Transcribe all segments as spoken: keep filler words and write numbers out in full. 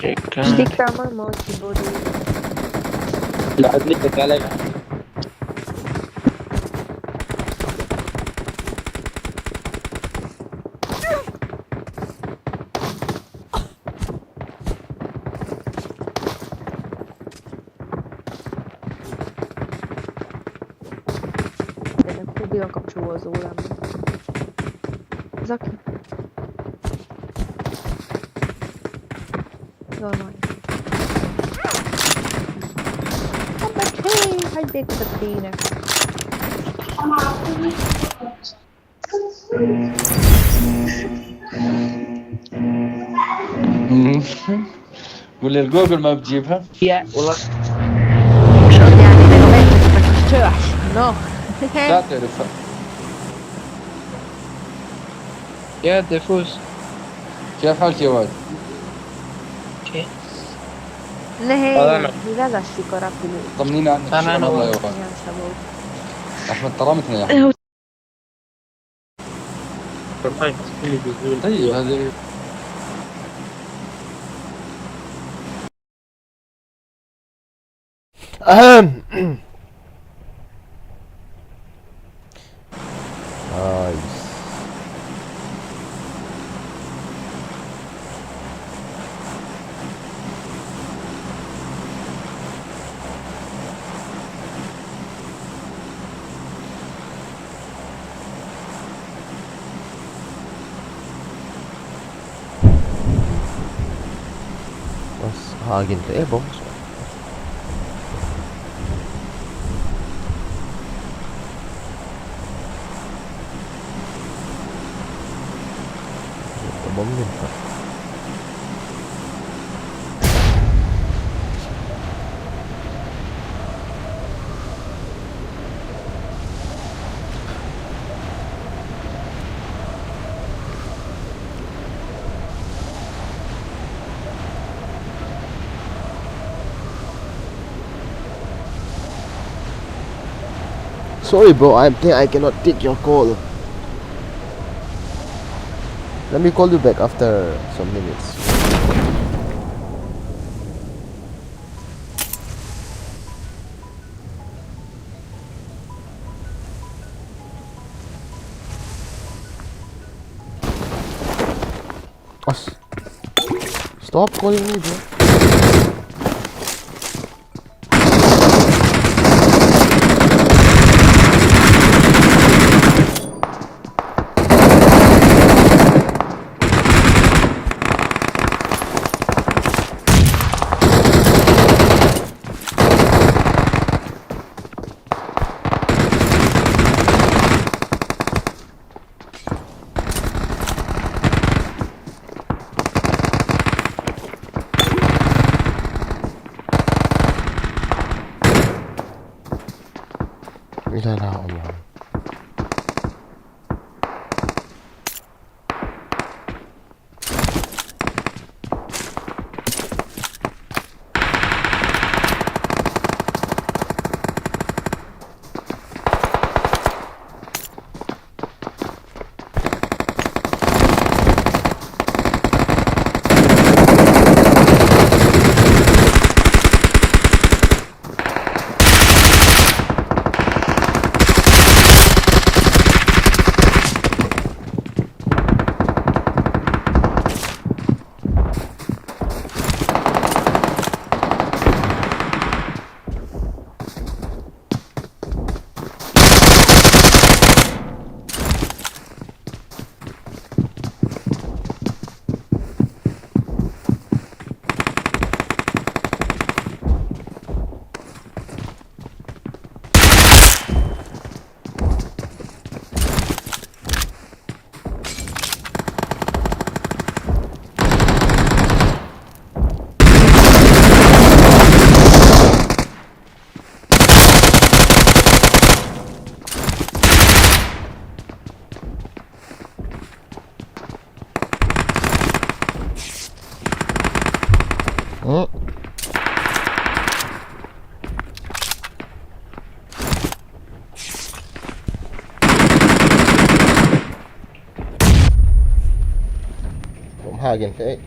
Stick tama mo keyboard. Last ni pekala. Bine, kubilang kapcsolózó lenne. Zaki. Jól van. Abbá, hey, hagyd békét, tényleg. Mhm. قول للجوجل ما بتجيبها؟ يا والله. شو يعني لو ما تفتحش؟ No. لا تعرفها. يا ديفوز. كيف حالك يا واد؟ اوكي. Nehe, آه، لا. Ni da shi kora pili. طمنينا عنك، لا، لا، شكرا لا، والله يا والله. واد. Ya, sabo. احمد، طرمتنا يا احمد. طيب، هذه أهم. Nice. Bas, hagin te, eh, bom. Bom din pa. Sorry, bro, I think I cannot take your call. Let me call you back after some minutes. As-, stop calling me, bro. Ila la, Allah. Hmm. Bom hagin te.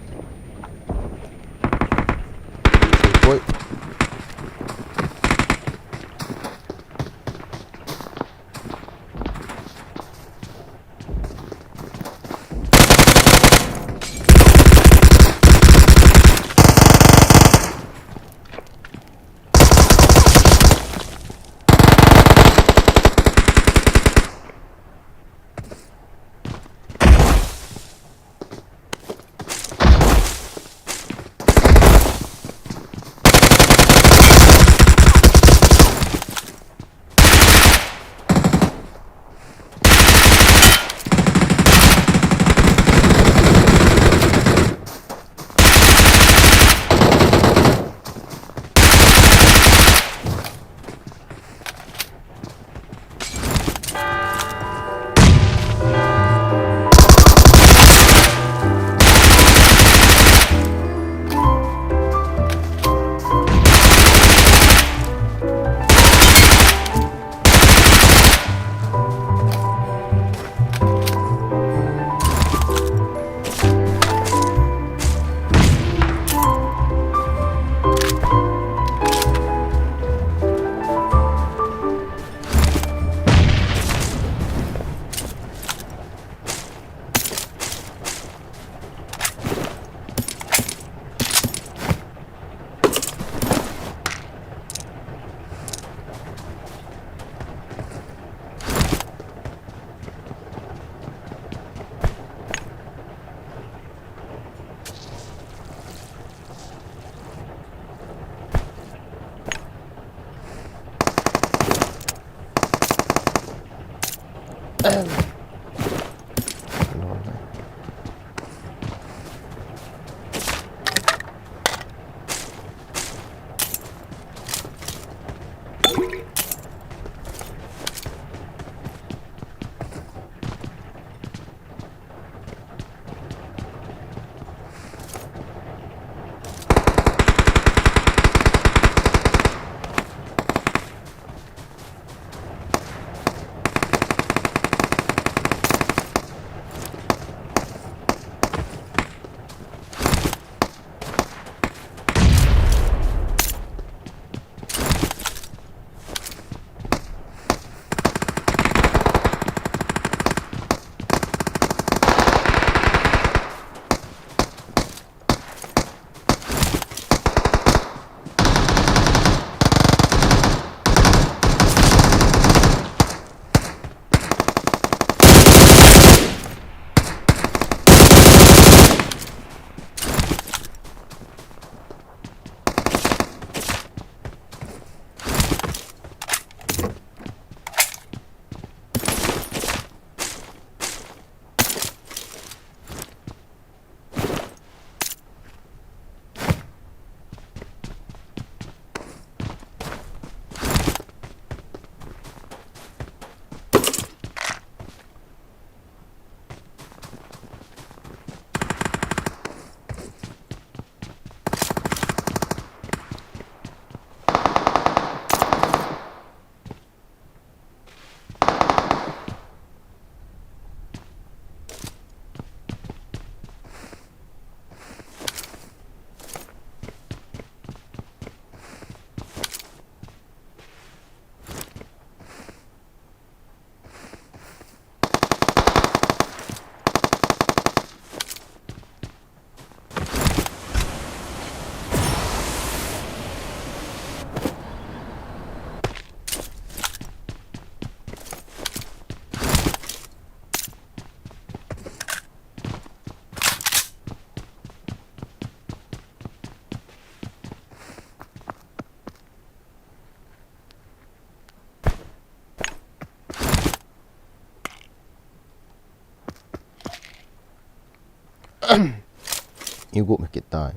Igu me kitai.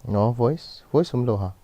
No voice, voice umlou ha.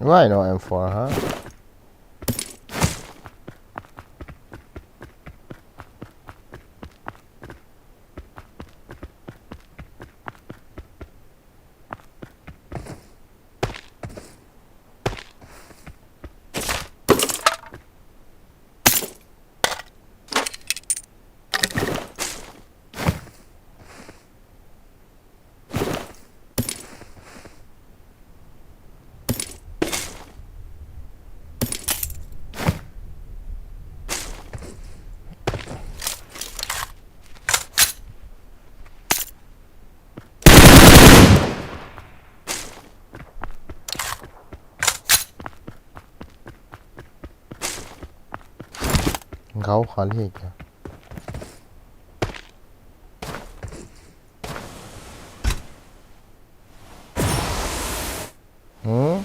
Why no M four, huh? Gao khal hi kya? Hmm?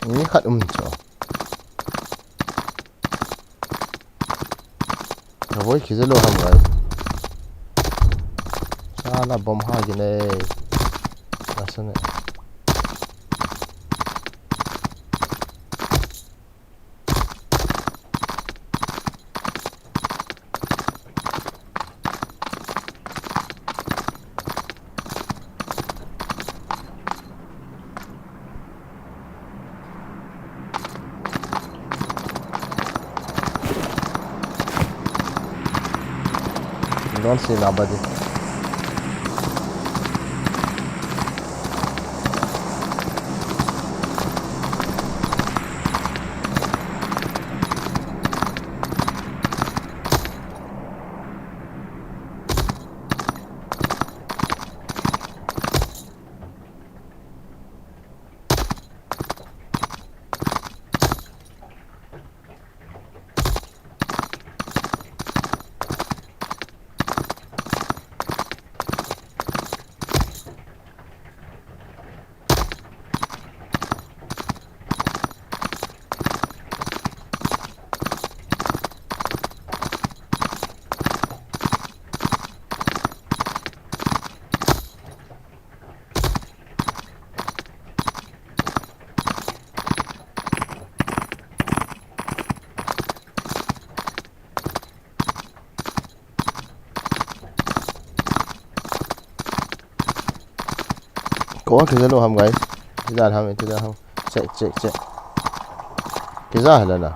Ni khat um cho. Avoi kizelo ham gai. Sala bom ha gine. Nasane. Don't see nobody. Ko a kizelo ham, guys. Kizah ham, kizah ham. Check, check, check. Kizah hala na.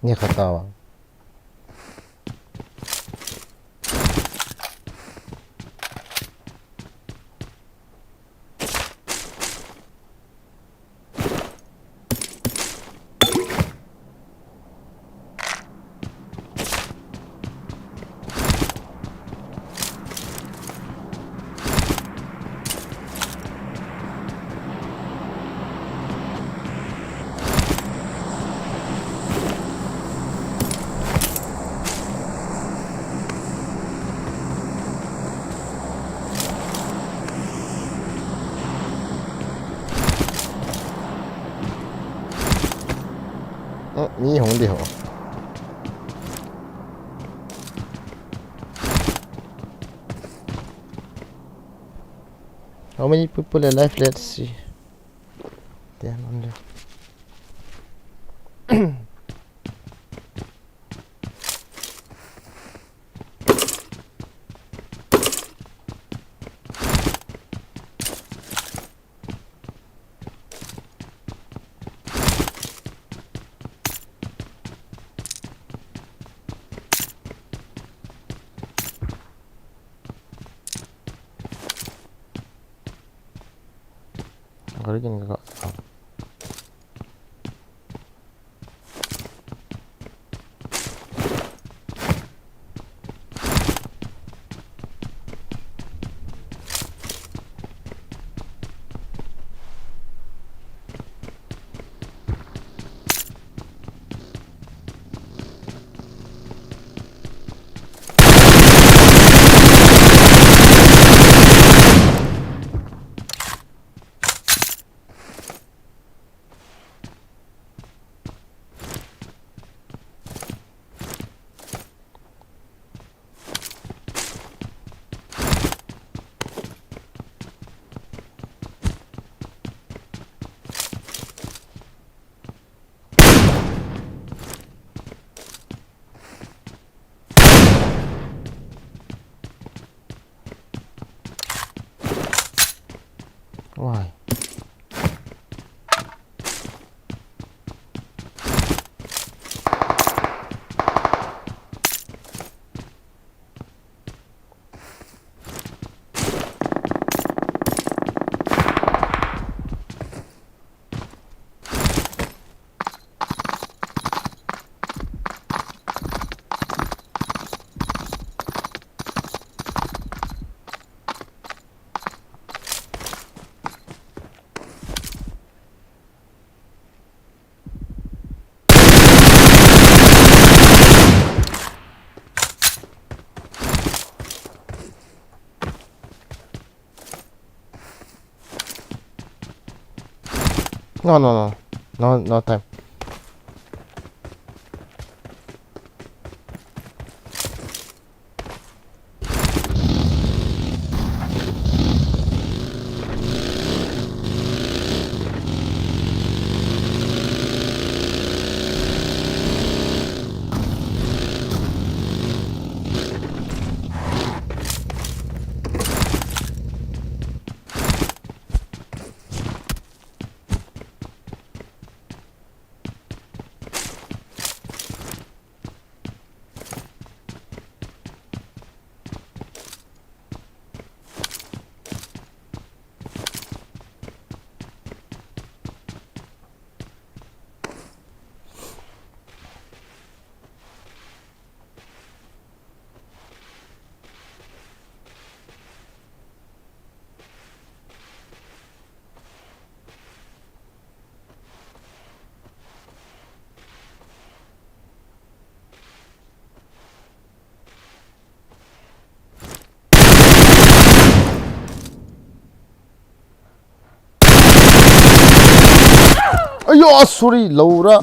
Ni kha tao. Ơ, mi hung di ho. How many people alive? Let's see. Ten only. Gari kin ka. Why? No, no, no. No, no time. Ayo, sorry, Laura.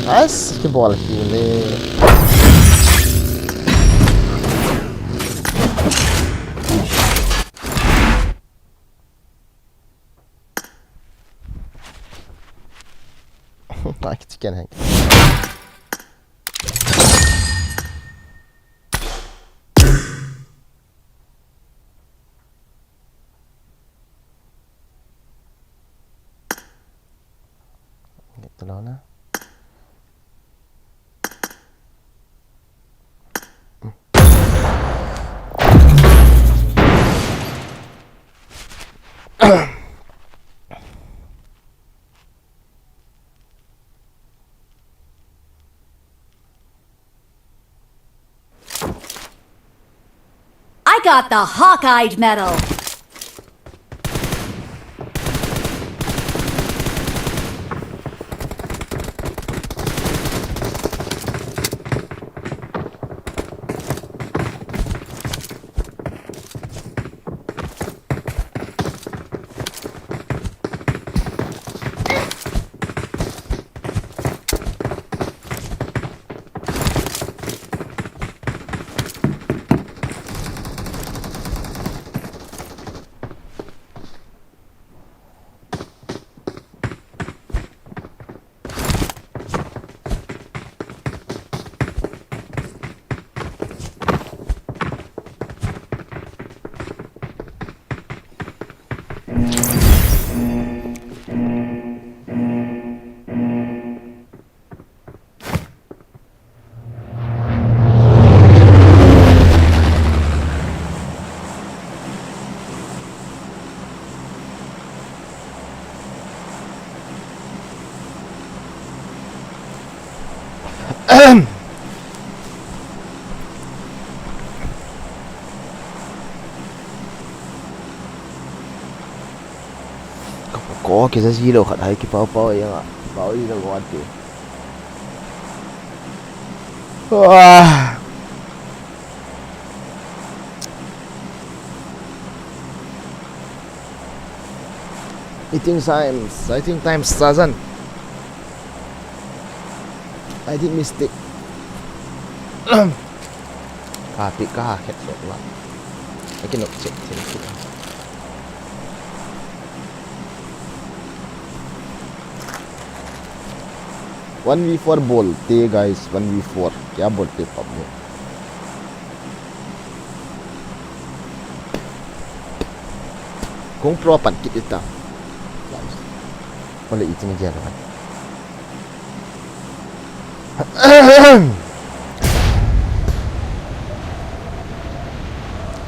Nice, kibol kit e. Nice, chicken hang. Lo na. I got the Hawkeye medal. Ka pu ko kisa ji lo khat hai kipau pau e nga. Pau i lo wan te. Ah. Eating times. I think times doesn't. I did mistake. Ka pi ka ha khet so la. I cannot check thil thil. One v four bolte guys, one v four. Kya bolte pub mein? Kung pro pan kit ita. Guys. Ole itin gel ban.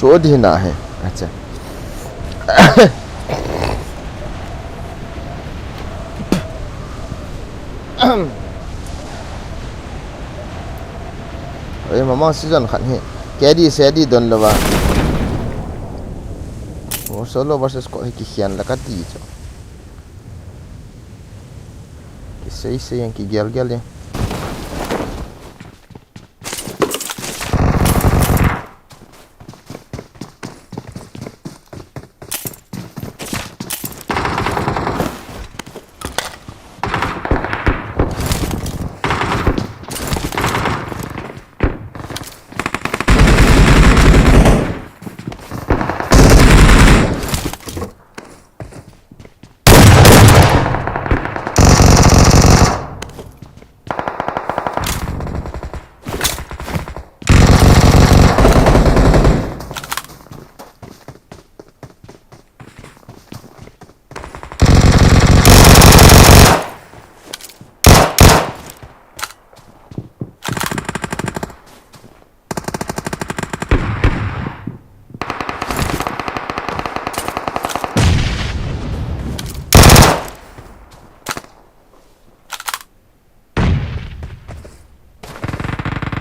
Chu dih na he. Acha. Ei, mama season khat hi. K D, C D don lova. Oh, solo versus squad hi kikhen la kati chu. Kisei sei yang kigel gel yang.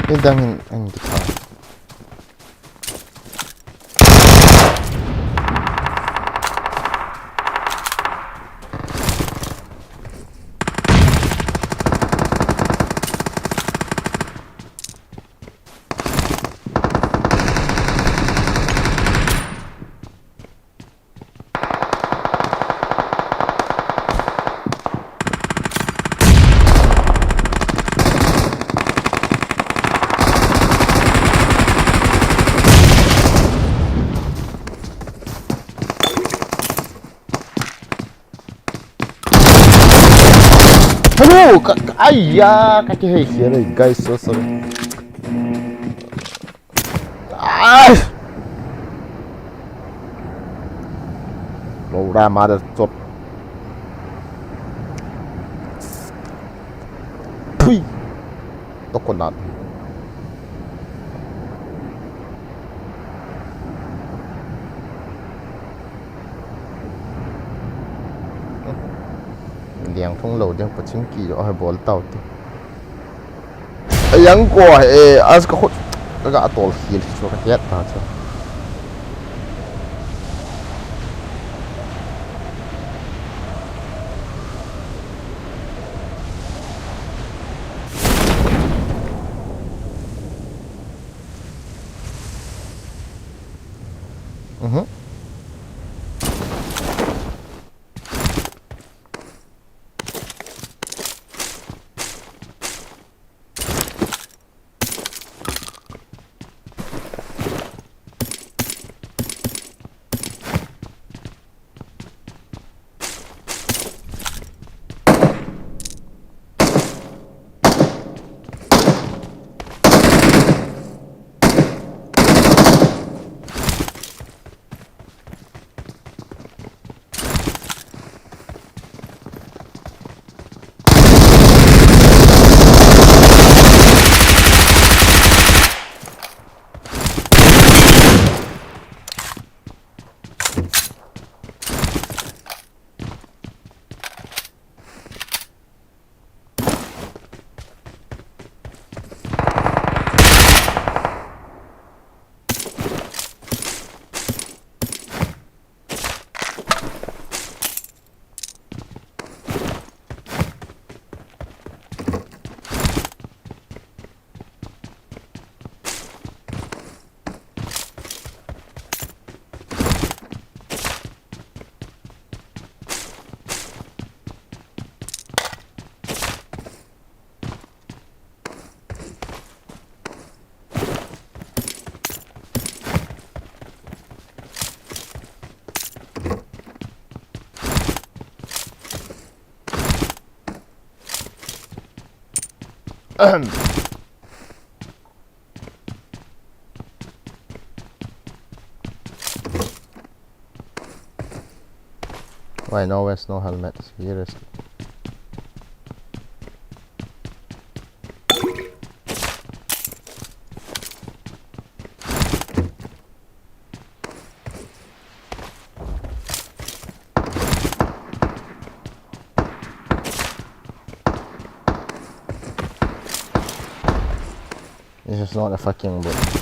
Idang in, in kita. Hello, ka, ka, aiya, ka kihei khel e, guys, so sorry. Ai! Laura mother chop. Coconut. Liang thung lo ding, paching ki jo hai bol tau ti. Ayang ko e, as ka khut ka ga tol khil chu ka hiat ta chu. Mhm. Why no vest, no helmet? Seriously. This is not a fucking boat.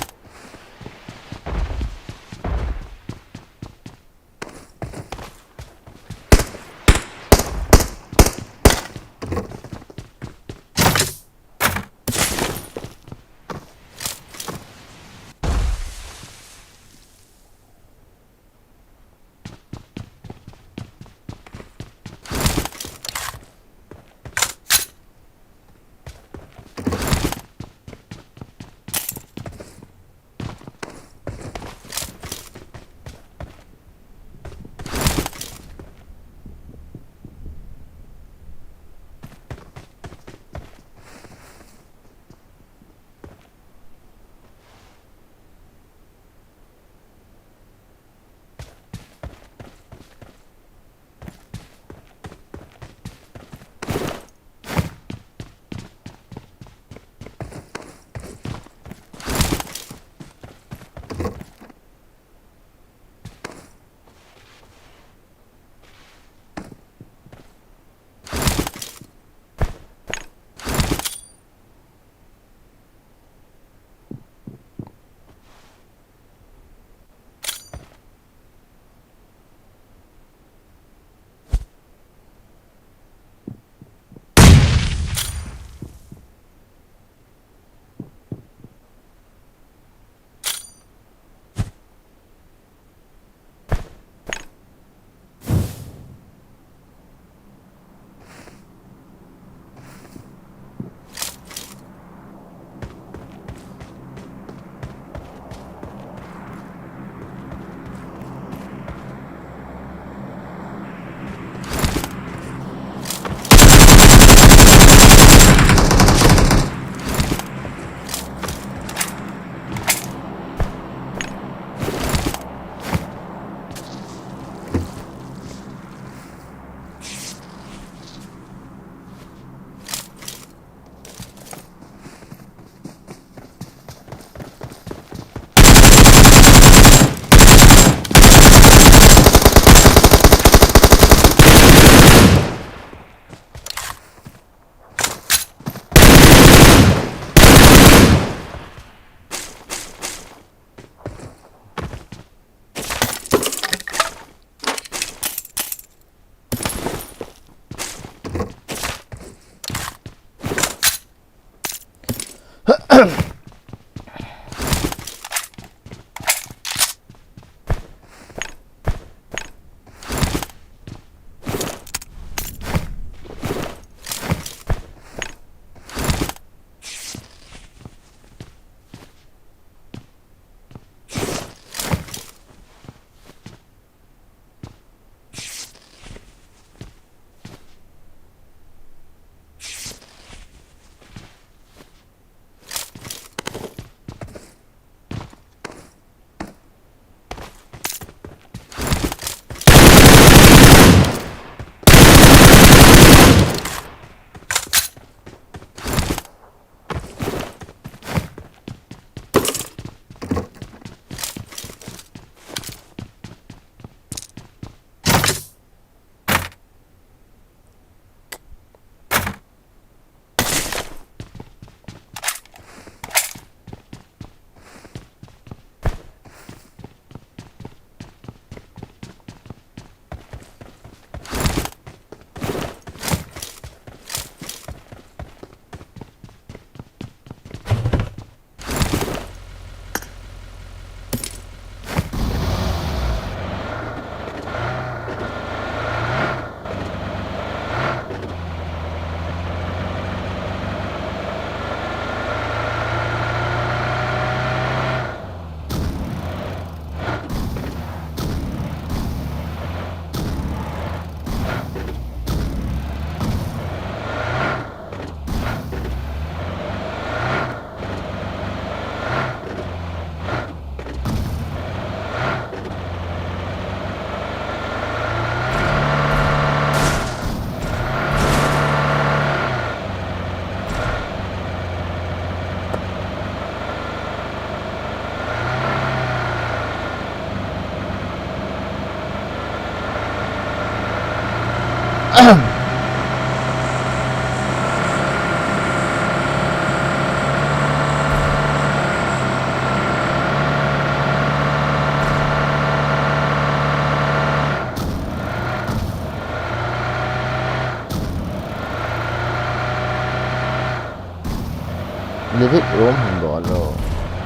Living room hin bol lo.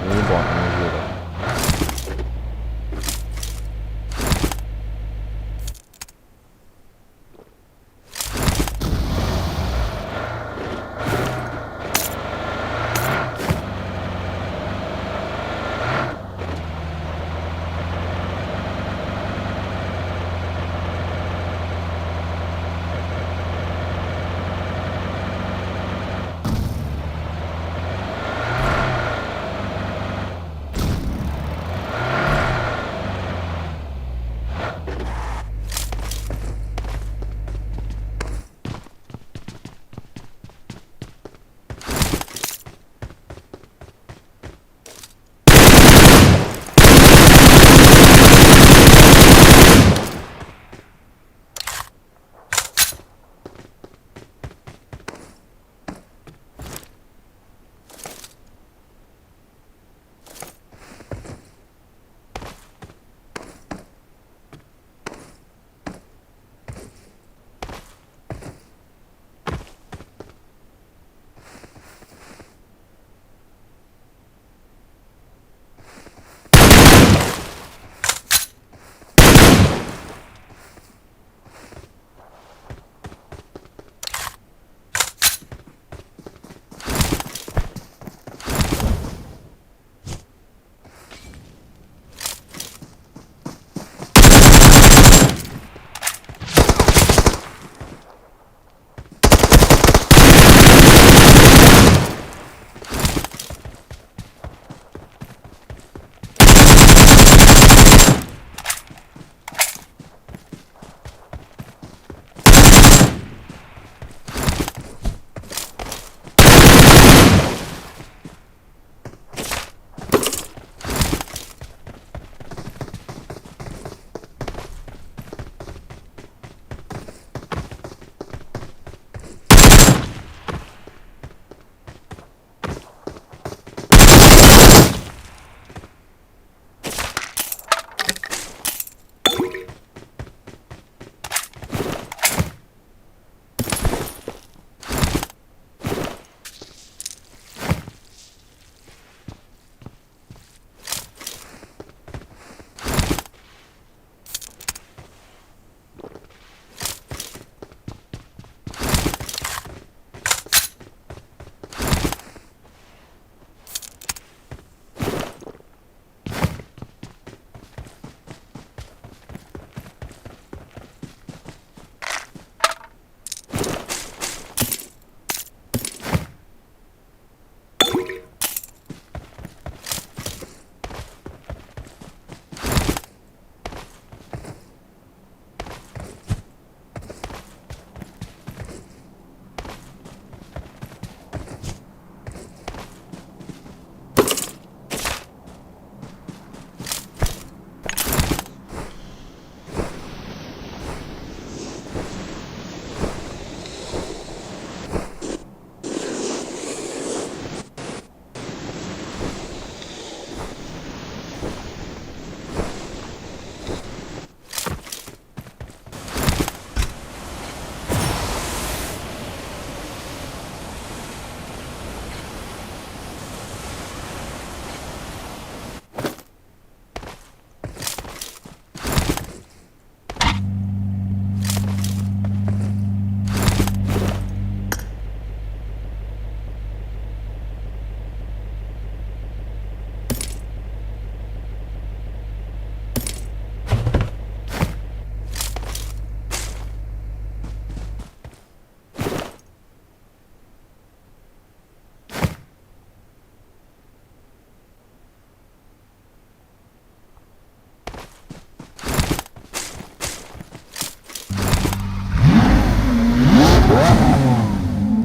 Ni bol ni zero.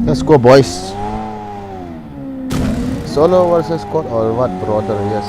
Let's go, boys. Solo versus squad or what, brother? Yes.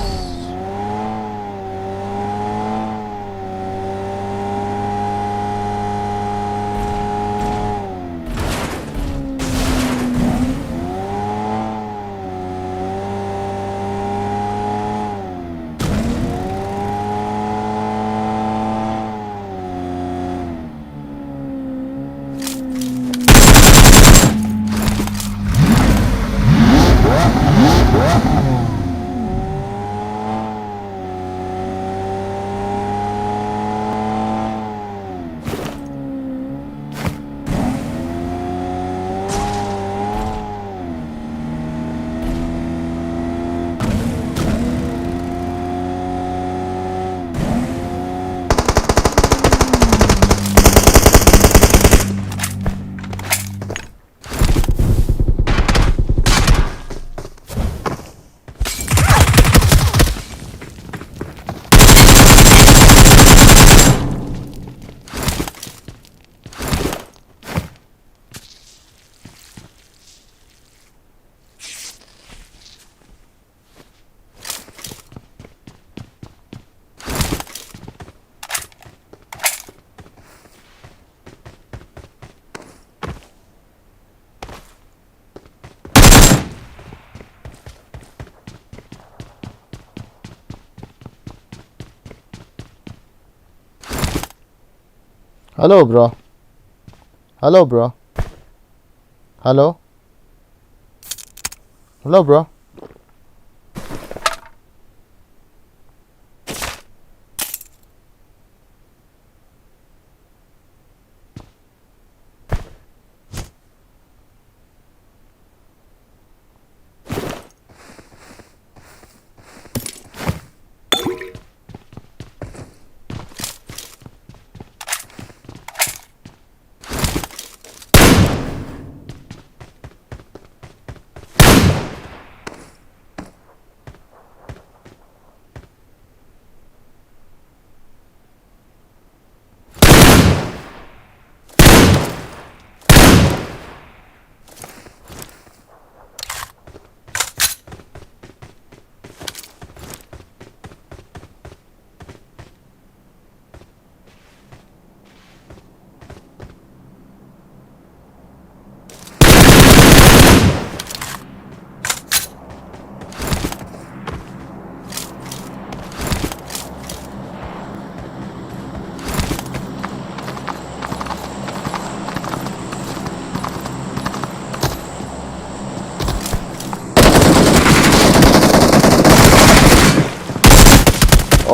Hello, bro. Hello, bro. Hello? Hello, bro.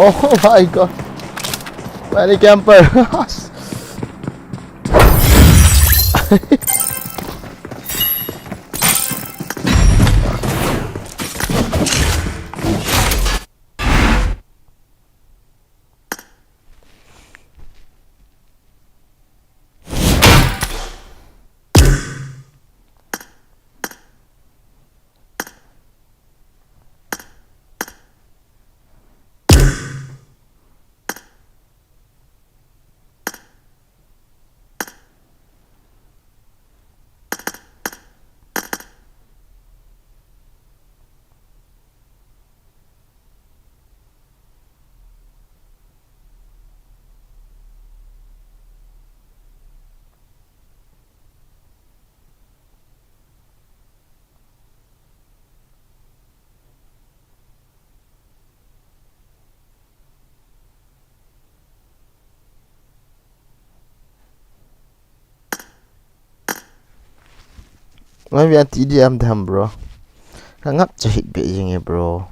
Oh my God. Many camper. Ngai via T D M them, bro. Ka ngap cha hit be jing e, bro.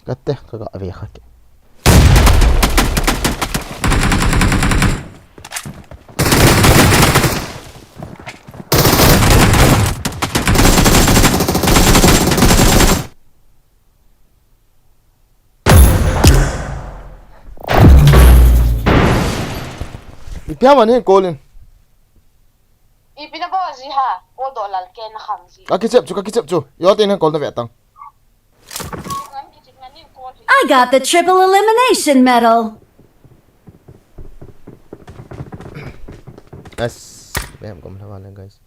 Kate, ka ga ve kha ke. Ipi ham ani call in. Ipi na bol ji ha, call doh lal ke na khang ji. Ka kichep chu, ka kichep chu. Yo te na call na ve tang. I got the triple elimination medal. Yes, we have gone, guys.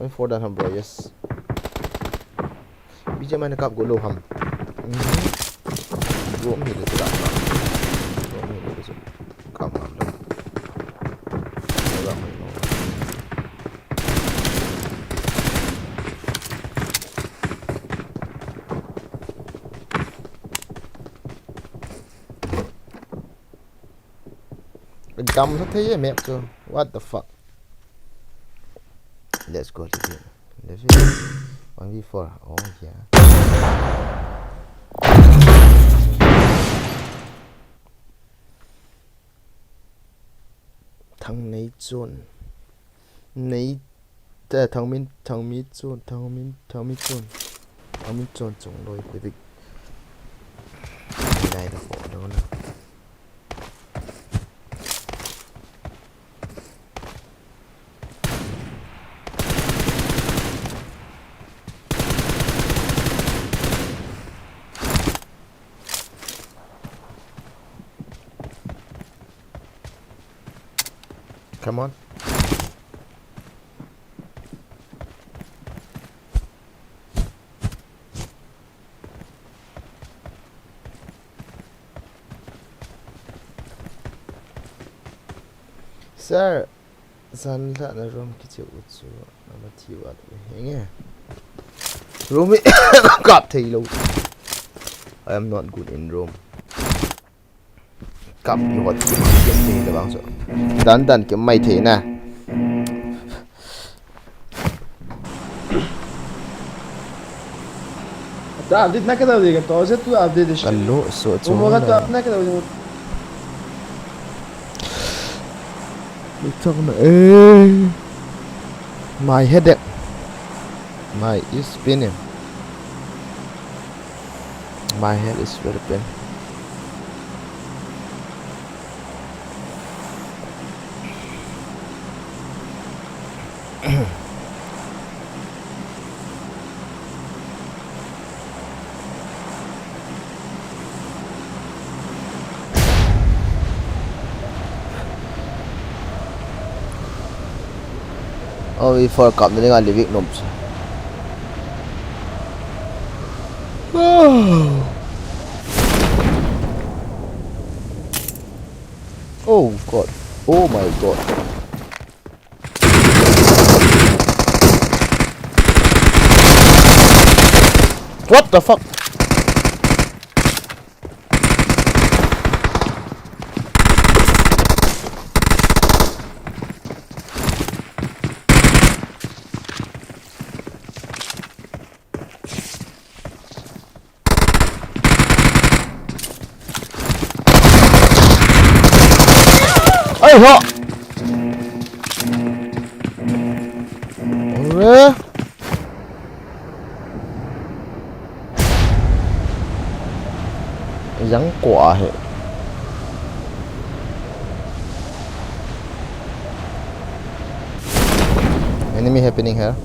Oi, four dan ham, bro, yes. B G M I na kap go lou ham. Mhm. Bro, mi le tu da. Bro, mi le tu. Kap ham da. Bro, mi le tu. Dam sa thei e map chu. What the fuck? Let's go, David. David. One v four. Oh, yeah. Thang nei chun. Nei te thang min, thang mi chun, thang min, thang mi chun. Thang min chun chung loi pe bik. Nei lai da ko do na. Come on. Sir, jan la na room kiche u chu, na ma thi wa tu henge. Room hi kap thei lou. I am not good in room. Kap pi hot ki ma ki thei le bang chu. Dan dan ki mai thei na. Update na keda dega to, je tu update de. Kallo so chu. Mo ga tu na. Update na keda dega. Luchak na, eh. My headache. My is spinning. My head is very pain. Oh, we for cup na nga living room. Oh God. Oh my God. What the fuck? Ai ho! Ore. Jang ko a he. Enemy happening here.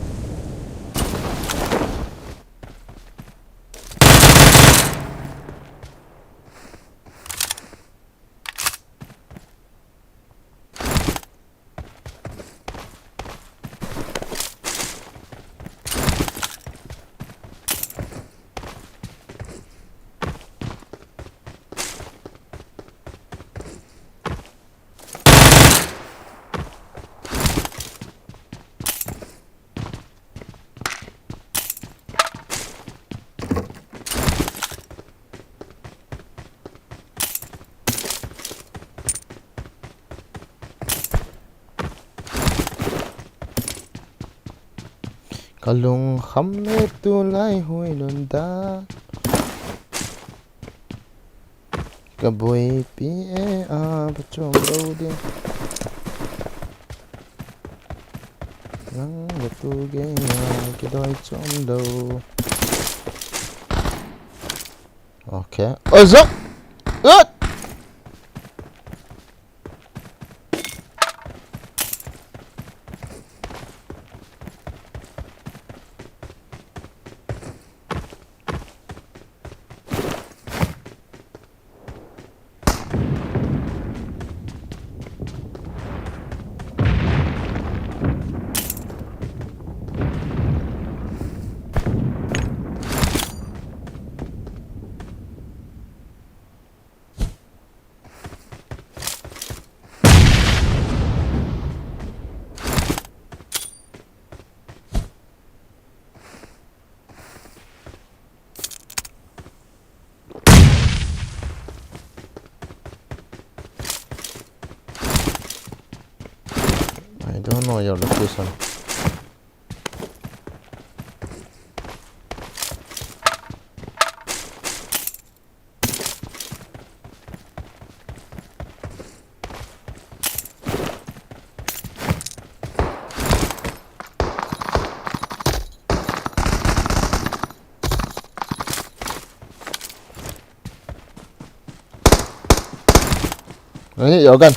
Ka lungkham e tulai hoi lon da. Ka boipi e a, pa chom lou ding. Nang le tu gei a, kidoi chom lou. Okay. Oi, zo! Ut! I don't know your location. Nani yo gan.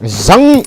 Zang.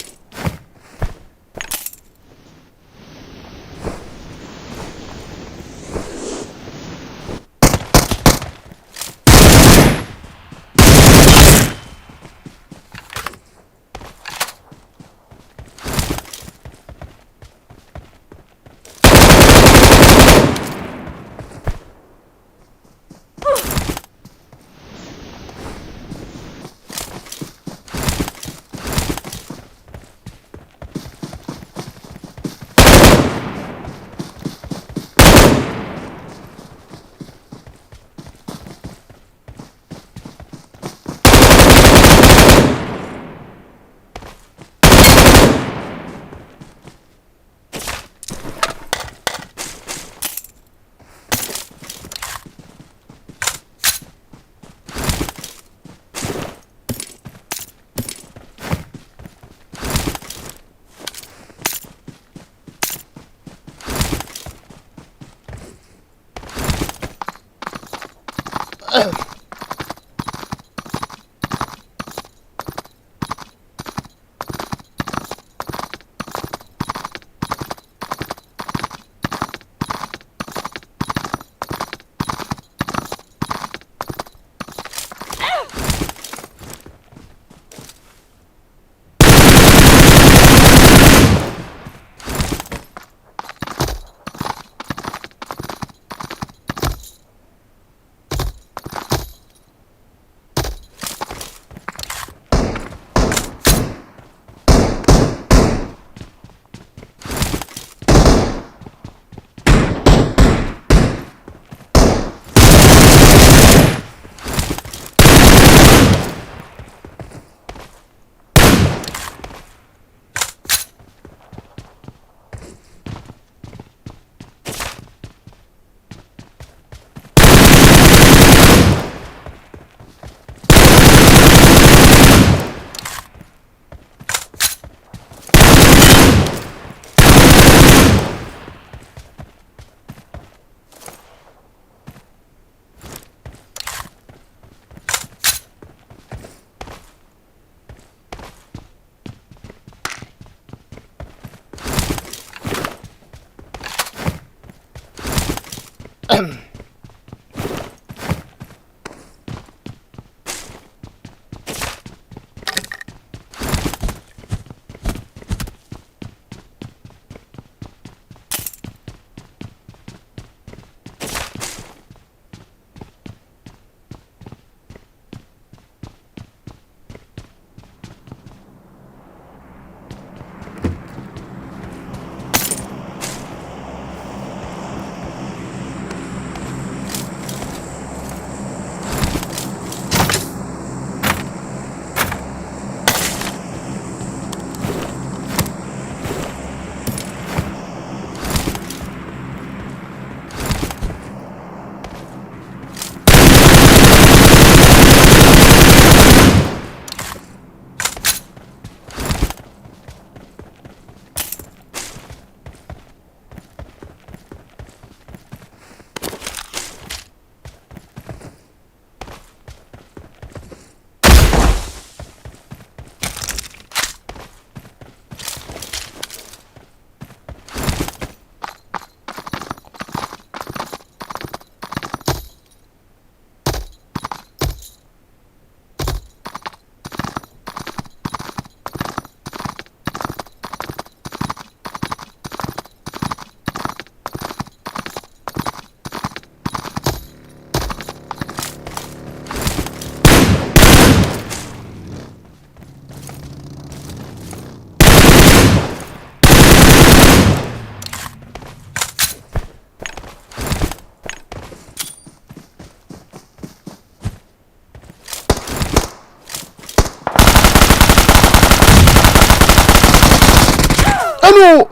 Lu!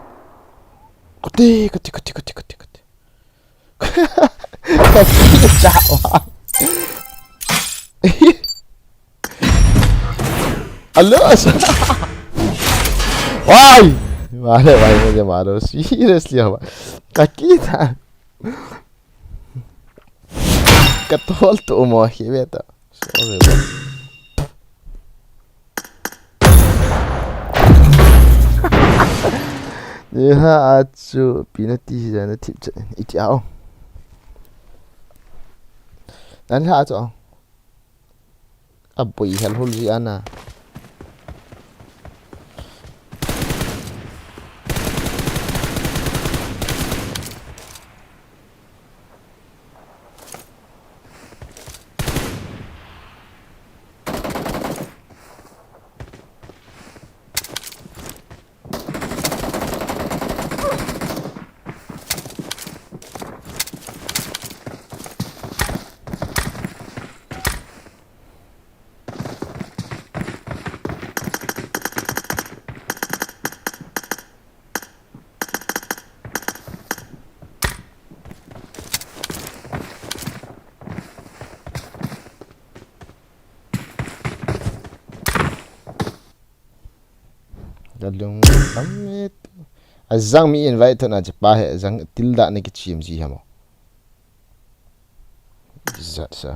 Kati, kati, kati, kati, kati, kati. Kati cha wa. Alo, asa. Why? Mare, why, mujhe maro. Seriously, hua. Kaki tha. Katol to mo hi beta. Sorry, bro. Ni ha achu pina ti jana tip cha. Iti ao. Nan ha achu. Aboi hel hul ji ana. Kalung tam e tu. Ajang mi invite thona chepa he, ajang tilda na kichim ji hamo. Zat sa.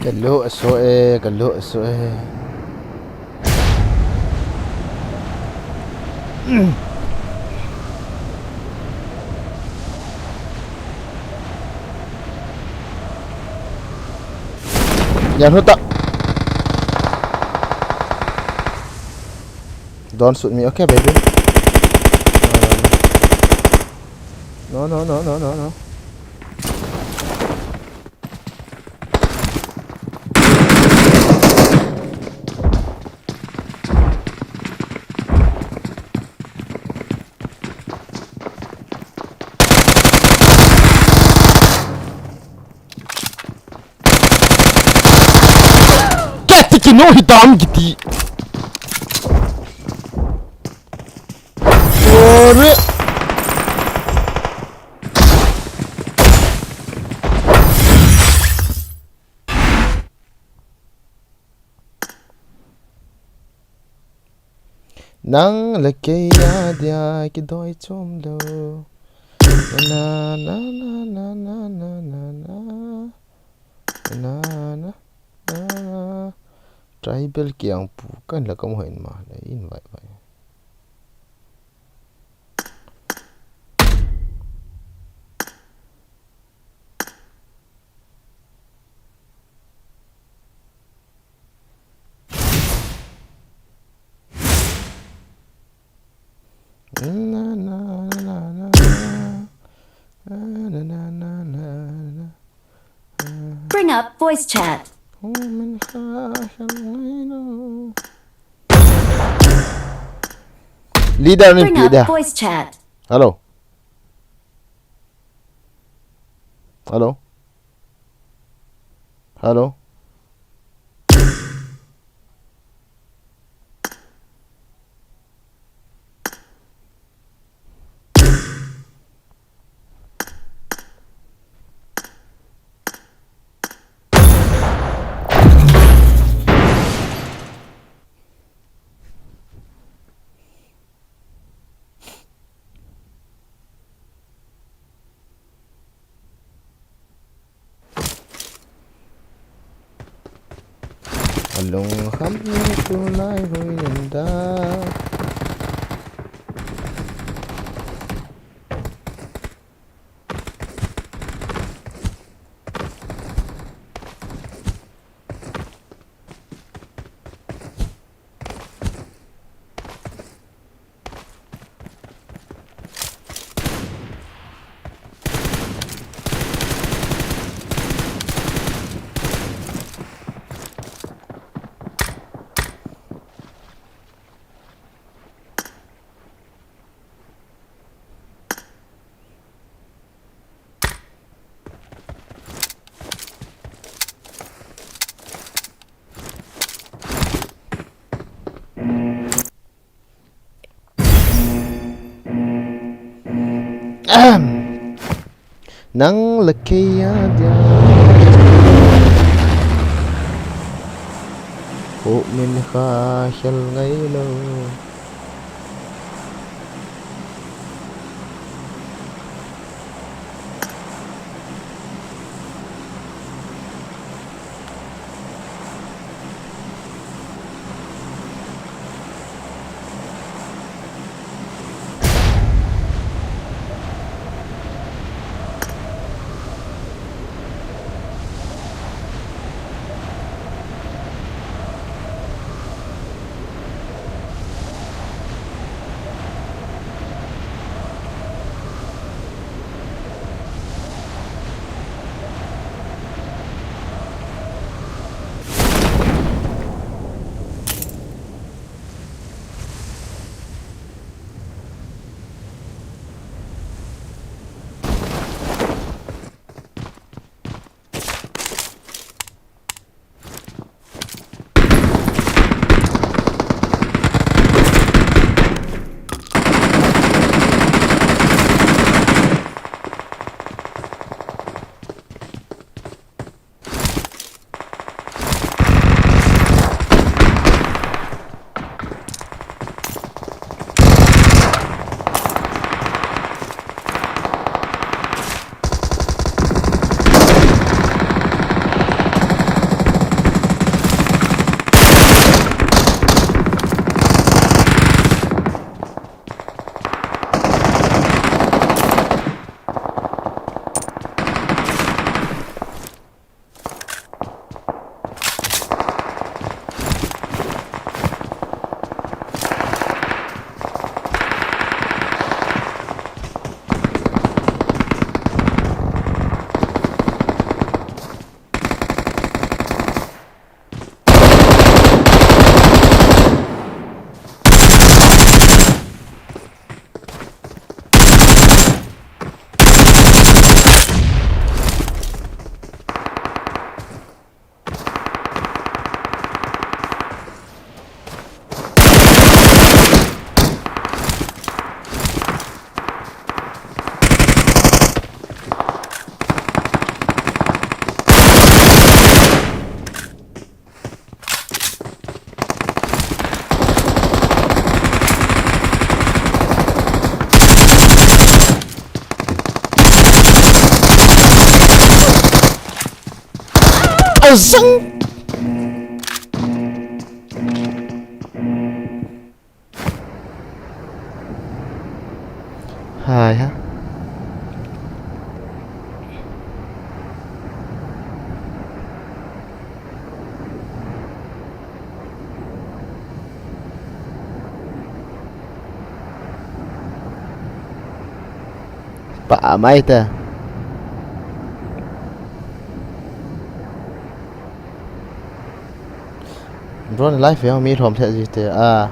Kalu aso e, kalu aso e. Yan huta. Don't shoot me, okay, baby? No, no, no, no, no, no. Kati kino hitam kiti. Ore. Nang le kei a dia kidoi chom lou. Na, na, na. Na, na, na, na. Tribal kiang pu kan la kam hoin ma. Na in vai vai. Na, na, na, na, na. Na, na, na, na, na, na. Bring up voice chat. Hu min kha hel ngai lo. Leader nin Bring pi up dia. Voice chat. Hello. Hello. Hello. Alung kham tulai hui nin da. Ahem. Nang le kei a dia. Hu min kha hel ngai lo. Azang. Hai ha. Pa mai ta. Drone live ya mi lhom the ji te a.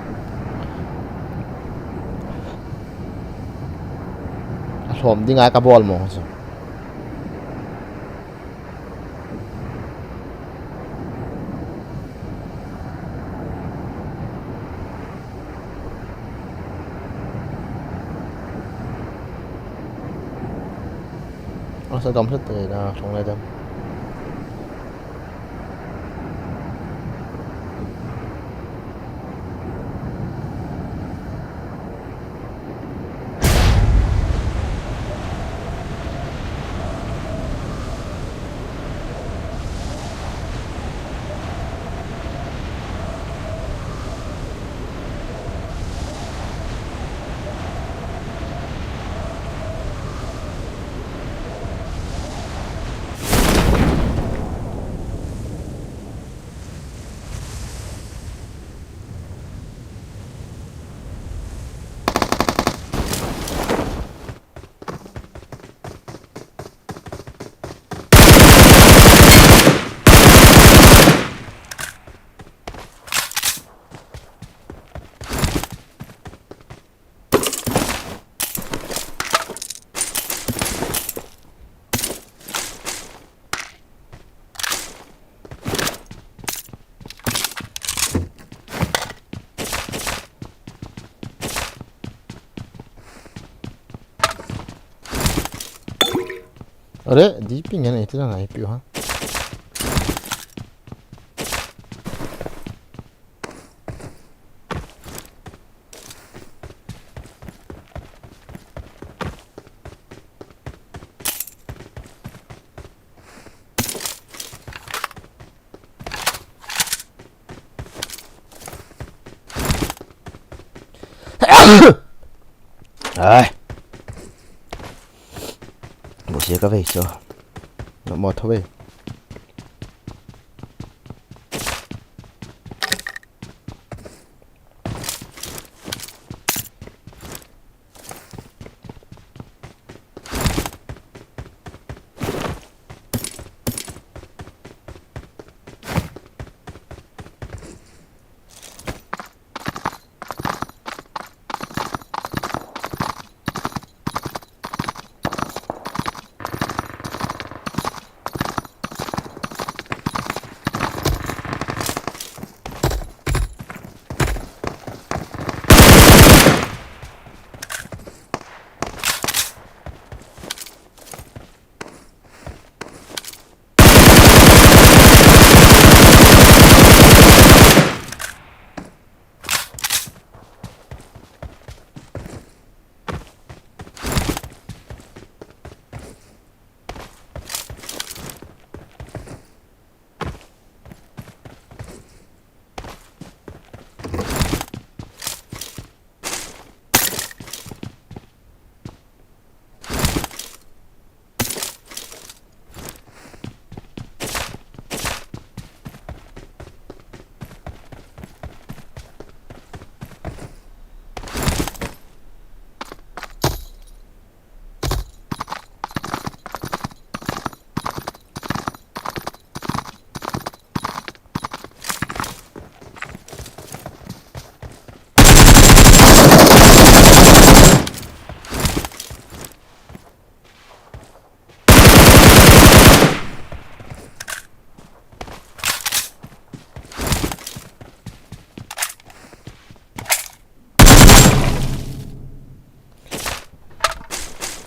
A lhom ding a ka bol mo chu. Asa dom set te na song le dem. Are, di ping ngan iti lang ai piu ha. Ai. Bo sia ka vei so. Na mo tho vei.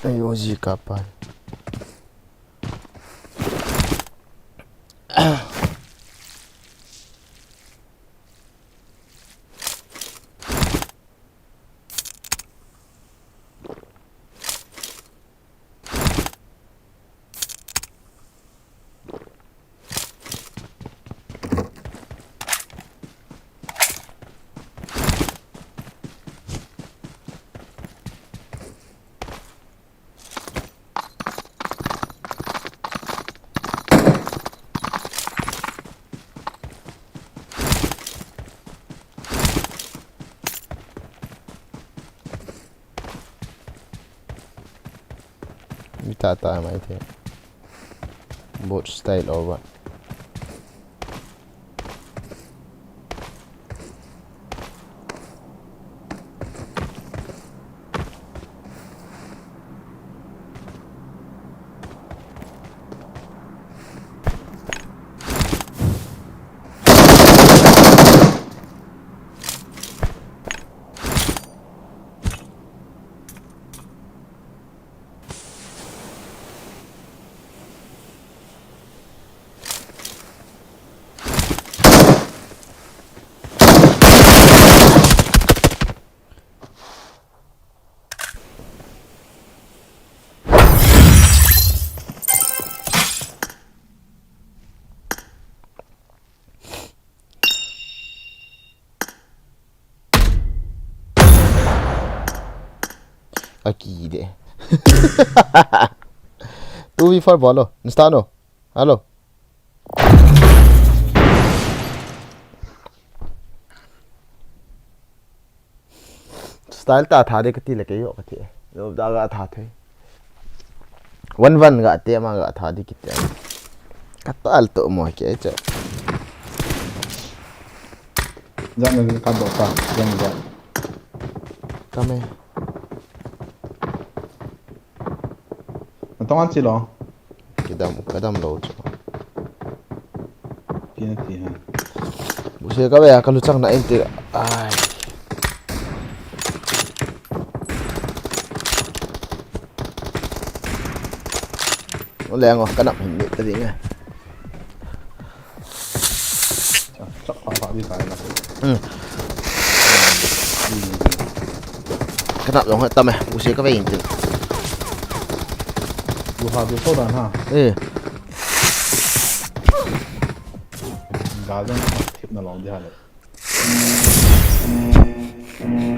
Ai, o ji ka pa. ta ta mai the. Bot style over. Aki de. Two v four bolo. Nista no. Hello. Style ta tha de kati le ke yo kati. Yo da ga tha the. One one ga te ma ga tha de kiti. Ka tal to mo ke che. Jam ne ka do ta, jam jam. Kame. Natong an chi lo. Kidam, kadam lo chu. Pi na ti ha. Buse ka ve a ka luchang na en ti. Ai. O le ngo ka nap hin ni ta ding a. Chak pa pa di kai na. Hmm. Ka nap jong tam e, u se ka ve in tin. Du ha du so dan ha. Eh. Ga jong thip na long di ha le.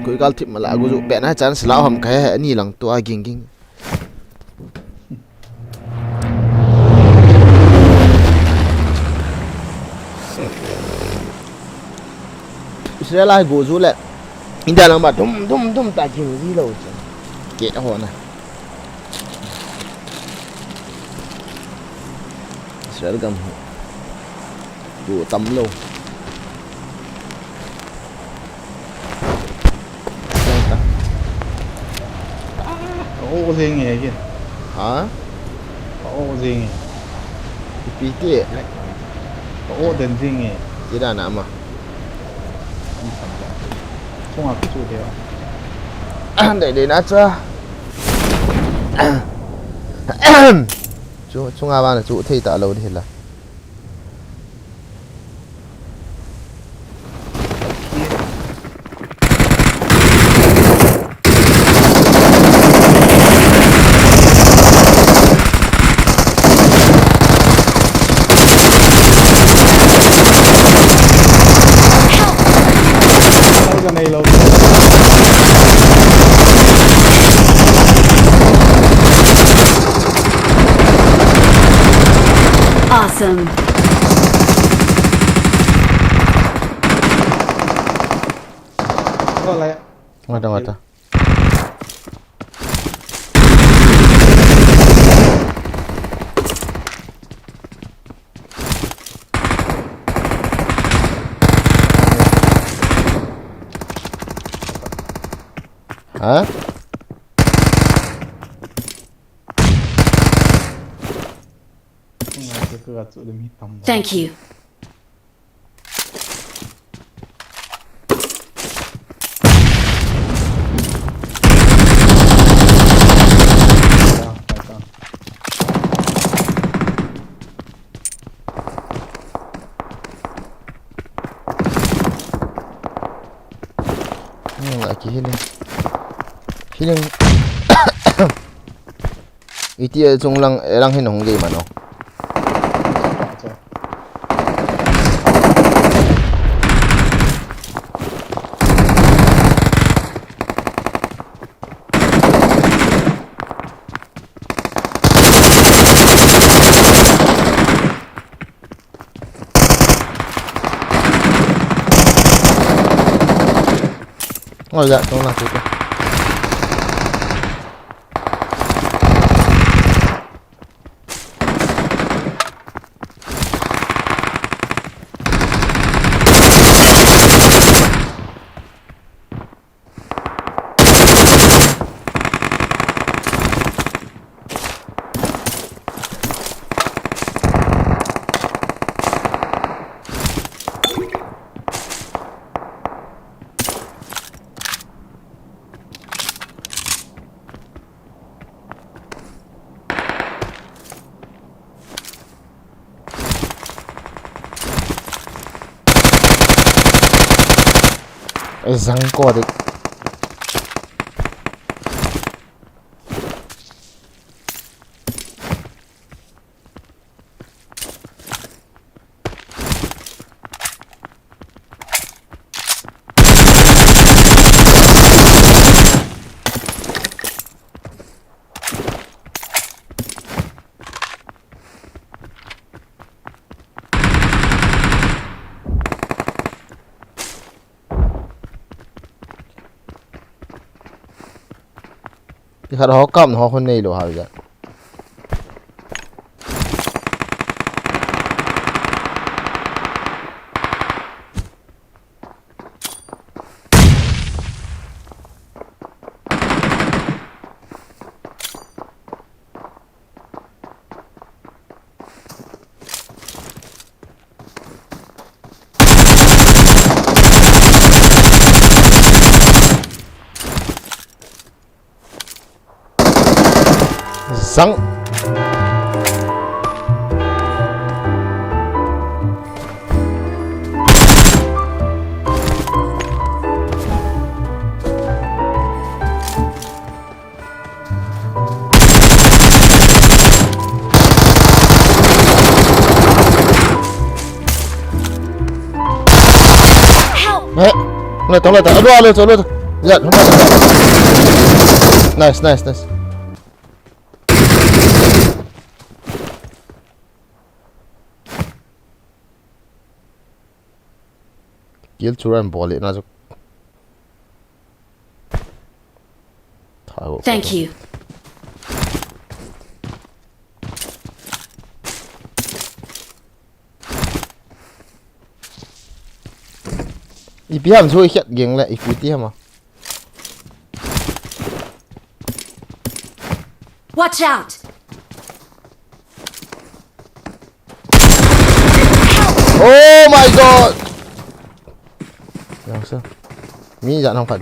Koi gal thip mala gu ju pe na chance la ham kai he ni lang tua ging ging. Israel a hi go ju le India lang ba dum dum dum ta ging ji lo chu. Ke ho na. Israel gam hi. Go tam lo. Ka o jing e ke. Ha? Ka o jing e. Ipi ti. Ka o den jing e. Ti da na ma. Ni sam ja. Chunga chu de. Dei dei na cha. Chu chunga va na chu thei ta lo di la. Awesome. Ngata, ngata. Ha? Thank you. Hmm, aki healing. Healing. Iti a chung lang, lang hin hung gei mano. Ngoi ga tong na tu. Zang ko dik. Ti khat ho kam ho khun nei lo ha ja. Zang. Help! Eh, alo, alo, alo, alo. Ya, alo. Nice, nice, nice. Kill chu ran bol le na chu. Tha go. Thank you. Ipi ham chu ikhet geng le ipi ti ham a. Watch out! Oh my God! Yang se. Mi jan ham khat.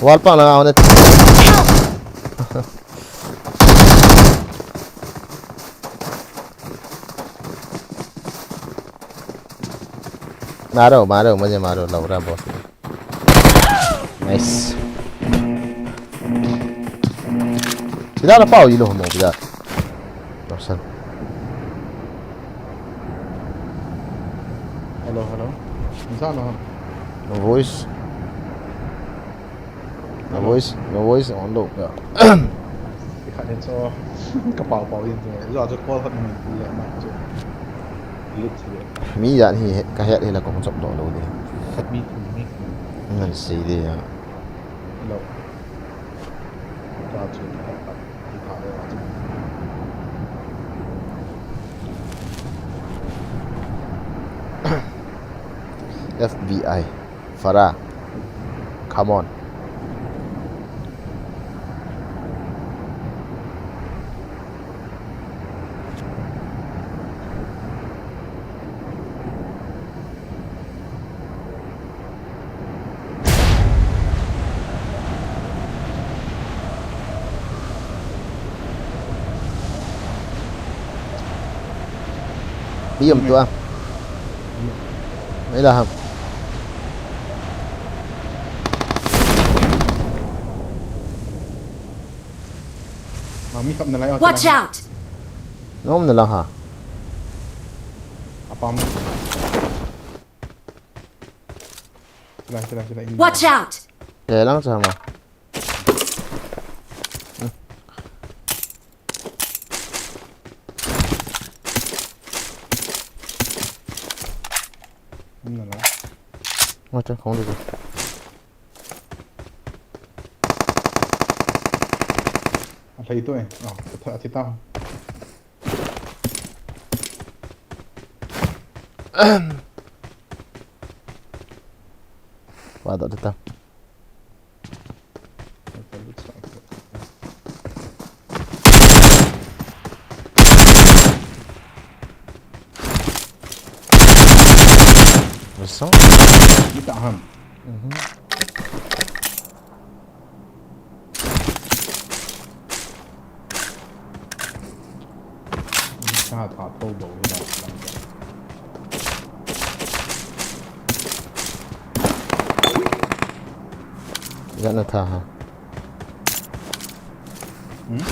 Wall pang la ngau ne. Maro, maro, mujhe maro, Laura boss. Nice. Pida la pau ilo mo pida. Person. Hello, hello. Insan ho. No voice. No voice, no voice on lo. Ya. Ikhat hin so. Ka pau pau in so. Zo zo call khat min le ma so. Lut si. Mi jan hi ka het hi la kong chop do lo ni. Khat mi thum mi. Ngan sei de ya. Hello. Ka chu ka het. F B I. Farah. Come on. Mi um tua. Mai la ham. Ma mi kap na lai. Watch out! Nom na la ha. Apam. Sila, sila, sila, ini. Watch out! Le lang sa ma. Ini lah. Macam kau dulu. Ada itu eh. Oh, kita, kita. Wah, tak ada. Besar. Kita ham. Mhm. Sa tha tho bo ni da. Lang da. Jana tha ha. Hmm?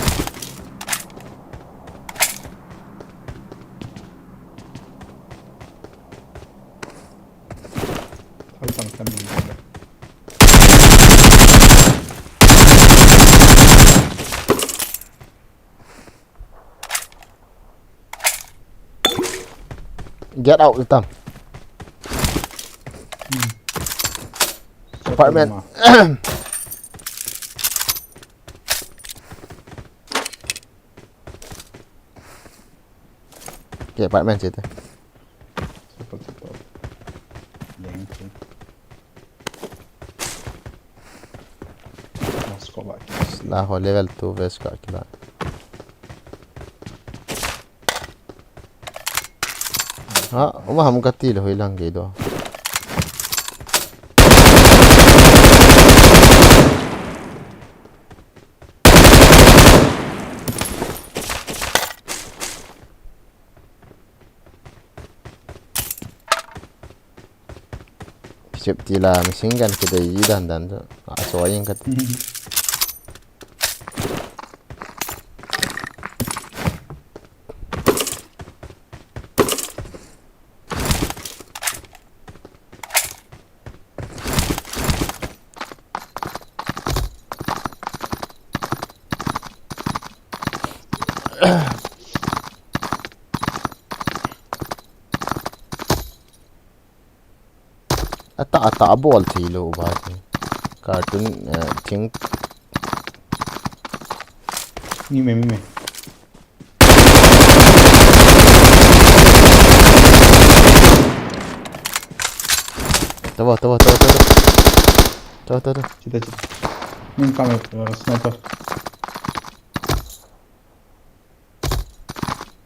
Thoi tang kan ni. Get out, Tam. Hmm. Apartment. Ke apartment che te. Super, super. Leng che. Mas ko ba ki. La ho level two vest ka kila. Ha, uma ham ka ti le hoi lang ke do. Safety la machine gun kidei ji dan dan chu. A so yin ka. Ata, ata, a bol thei lou ba. Cartoon, eh, thing. Mi me, mi me. Tabo, tabo, tabo, tabo. Tabo, tabo, tabo. Chita, chita. Min kame, eh, sniper.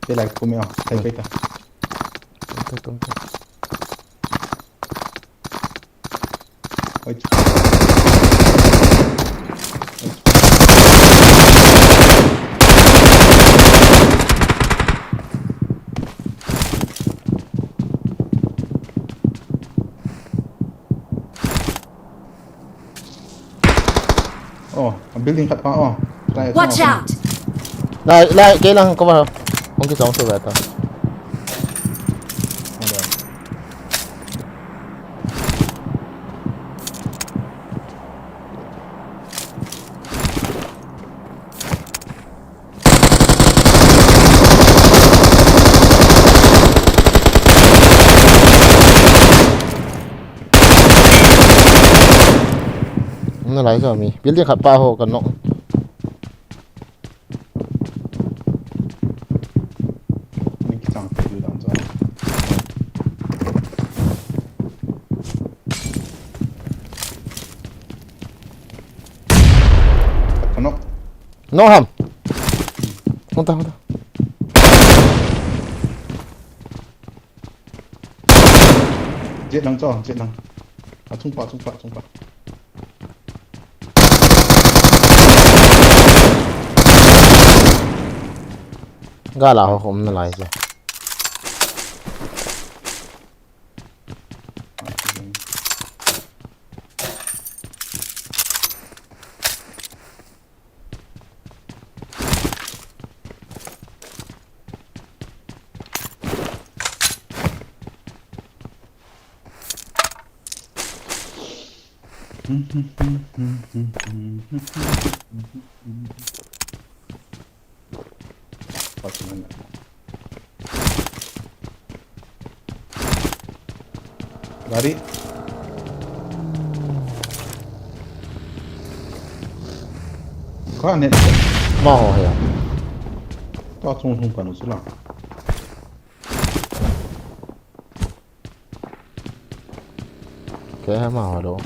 Te lai kumi a, tai kai ta. Tum, tum, tum, tum. Oi. Oh, building khat pa, oh. Watch out! Lai, lai, kei lang cover. Hung kichong thei ve ta. Nalai jo mi. Building khat pa ho ka nok. Min kichang te du dang jo. Ka nok. Nok ham. Hung ta, hung ta. Jet lang cho, jet lang. A chung pa, chung pa, chung pa. Gala ho khum nalai cho. Gari. Kha ne. Ma ho ya. Ta chung chung pa nu sula. Ke ha ma ho lo.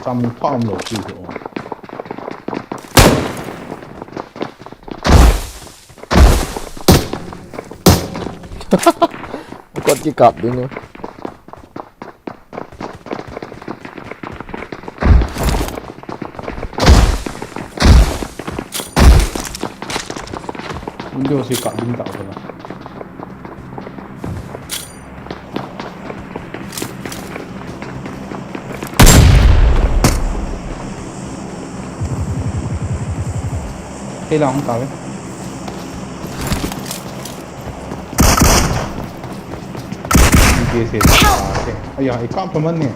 Cham pham lo chi ko. Kot ki kap ding. Window si kap ding ta ko la. Kei la hung ta ve. Kei se. Aya, i kap pa man ni.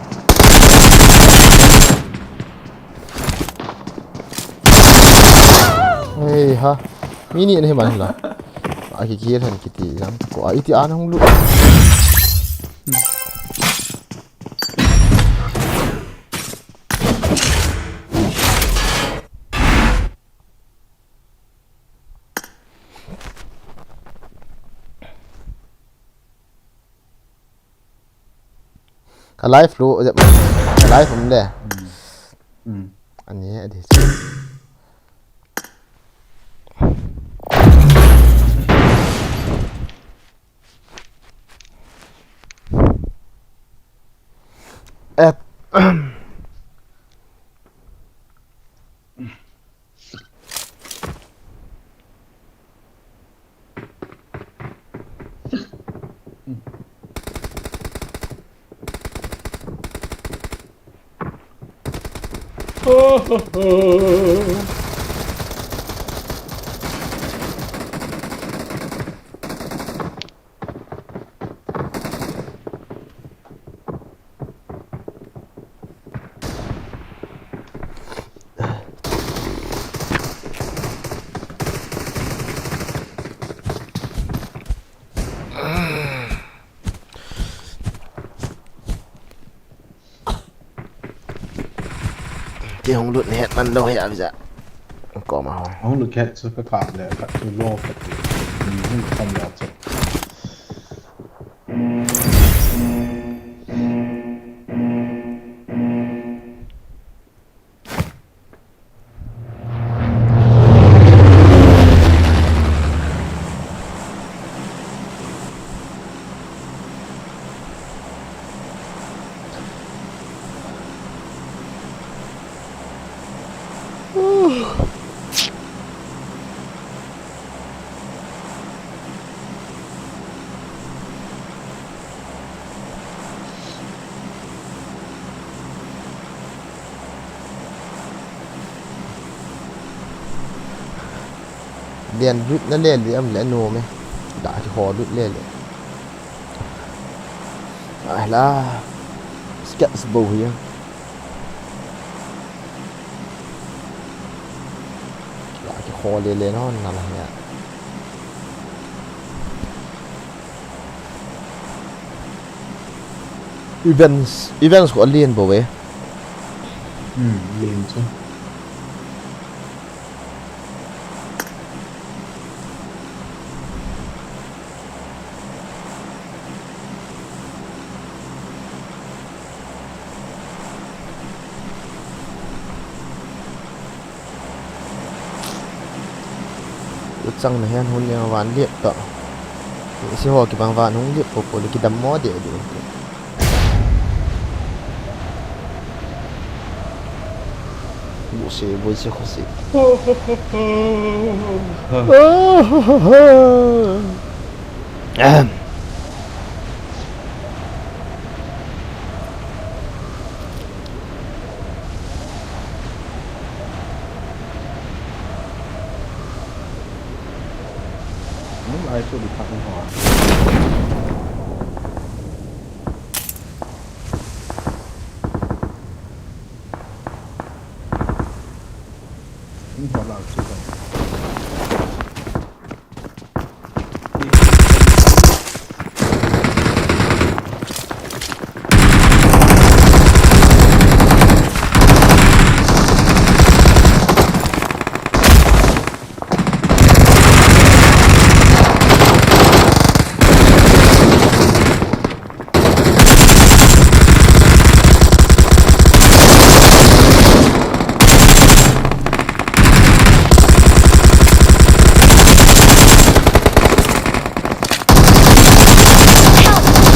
Hei ha. Mi ni ni man la. A ki ki han kiti jang. Ko a iti an hung lu. Ka live lu, ka live um le. Hmm. Hmm. Ani adi. App. Kei hung lut het man lou hi a visa. Koma ho. Hung lut het chu ka kap le, ka chu lo ka chu. Hung lut kham le chu. Lian lut na le le am le no me. Da ki ho lut le le. Ai la. Sketch bo hi. La ki ho le le no na la ya. Events, events ko alien bo e. Hmm, alien chu. Luchang na hian hun yang van liap ta. Isi ho kibang van hung liap po po le kidam mo de de. Bu se, bu se, kho se. Ahem. Lai chu di khat ni ho. Ni ho la chu.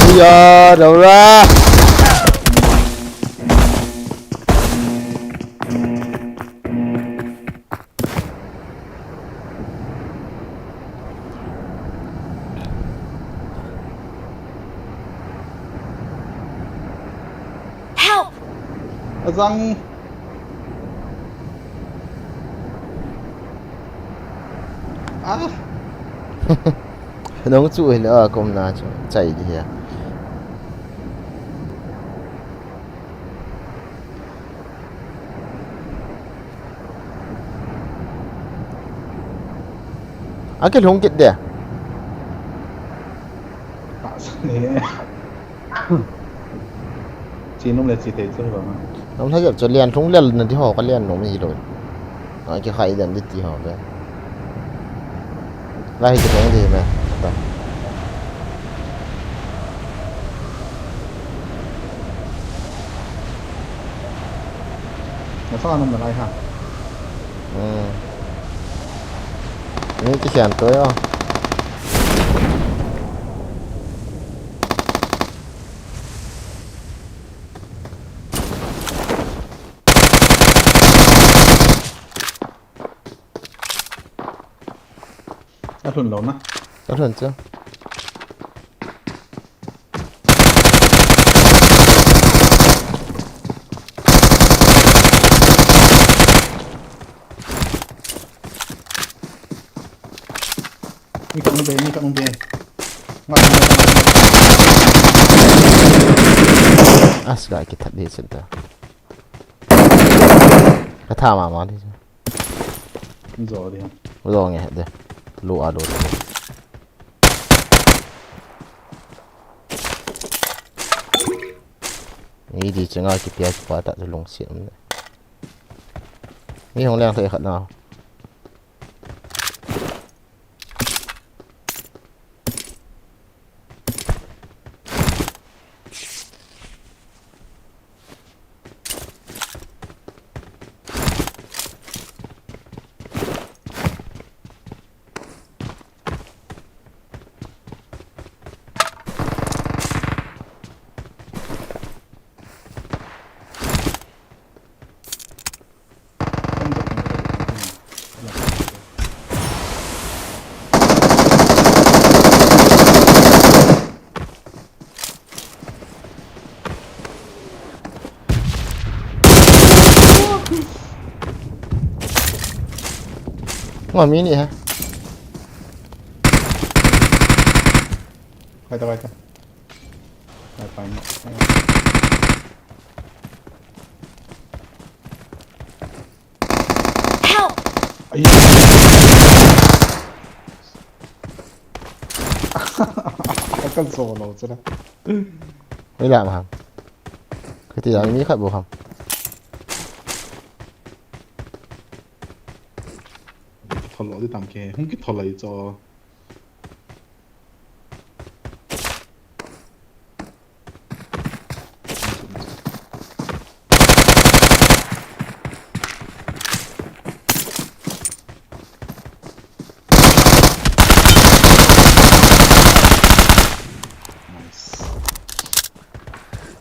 Ui ya, Laura. Help! Azang. Ah. Nong chu hile a kom na chu chai di hia. Akilhung kit de. Tahsan e. Chi nom le chi thei chu vang. Nom thei jep chu lian lhung lel na di ho ka lian nom hi lo. Akikhai dem di ti ho ve. Lai hi kilhung di me. Ta. Nasang a nom nalai ha. Hmm. Ni ti sian to yo. Alhun lou na. Alhun chu. Mi khat um be, mi khat um be. Ngat, ngat, ngat, ngat. As ga kithat di center. Ka tha mama di. Zo di. Zo nge de. Lu a lu. Ni di chenga kipia kipa ta lungsi um ne. Ni hong leng thei khat na. Ngo mi ni ha. Vai ta, vai ta. Vai, vai, vai. Help! Ai. Ka kan so lo chana. Oi la ma. Ka ti la mi khat bo ham. Thol lo di tam ke. Hung ki thol lo i cho.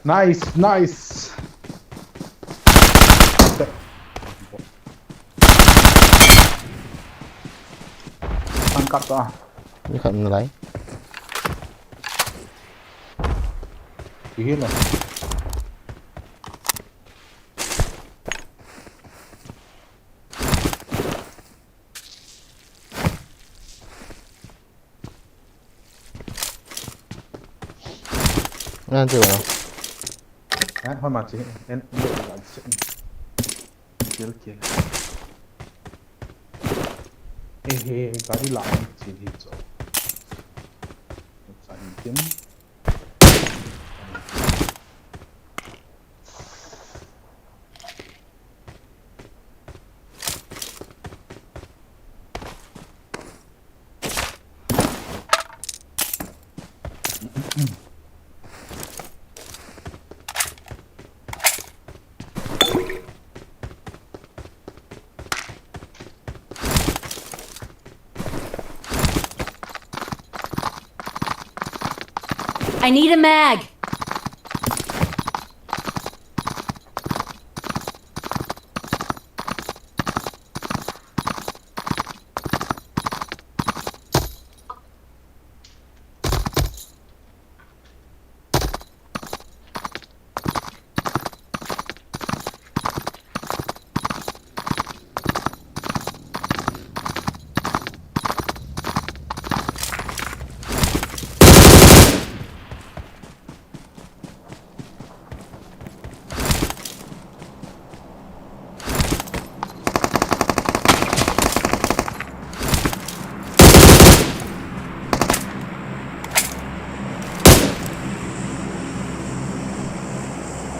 Nice. Nice, nice. Angkat ah. Ni khat nalai. Sige na. Yan ti ba? Yan hon ma chi. En, en, en, en. Kill, kill. Eh, eh, gari la chi di cho. Sa di kim. I need a mag.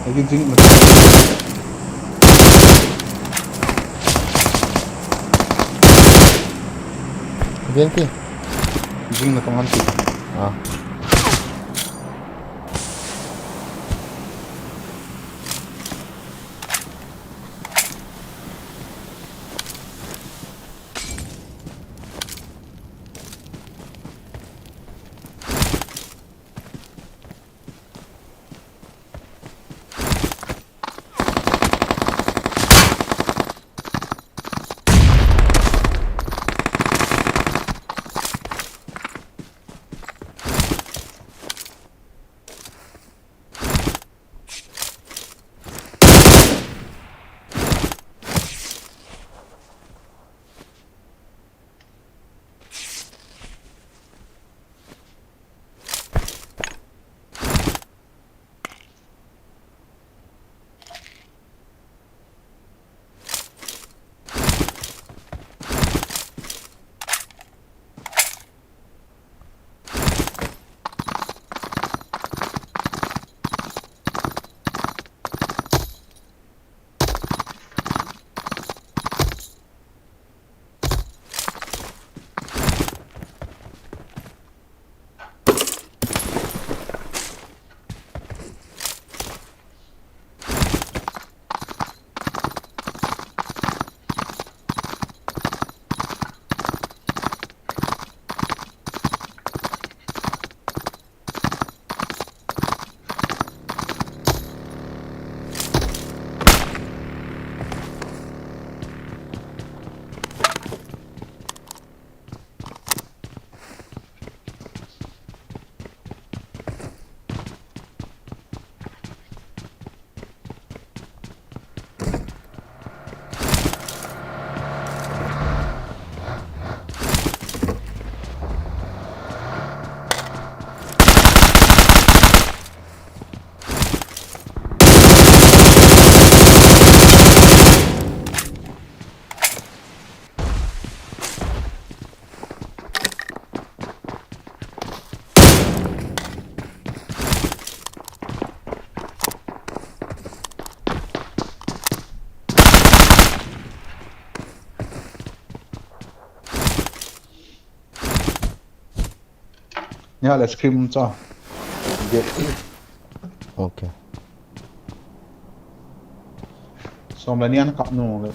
Lagi jing na. Jing na tong anti. Ah. Nia le scream cha. Okay. Som le nian kap nu le.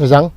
Jang.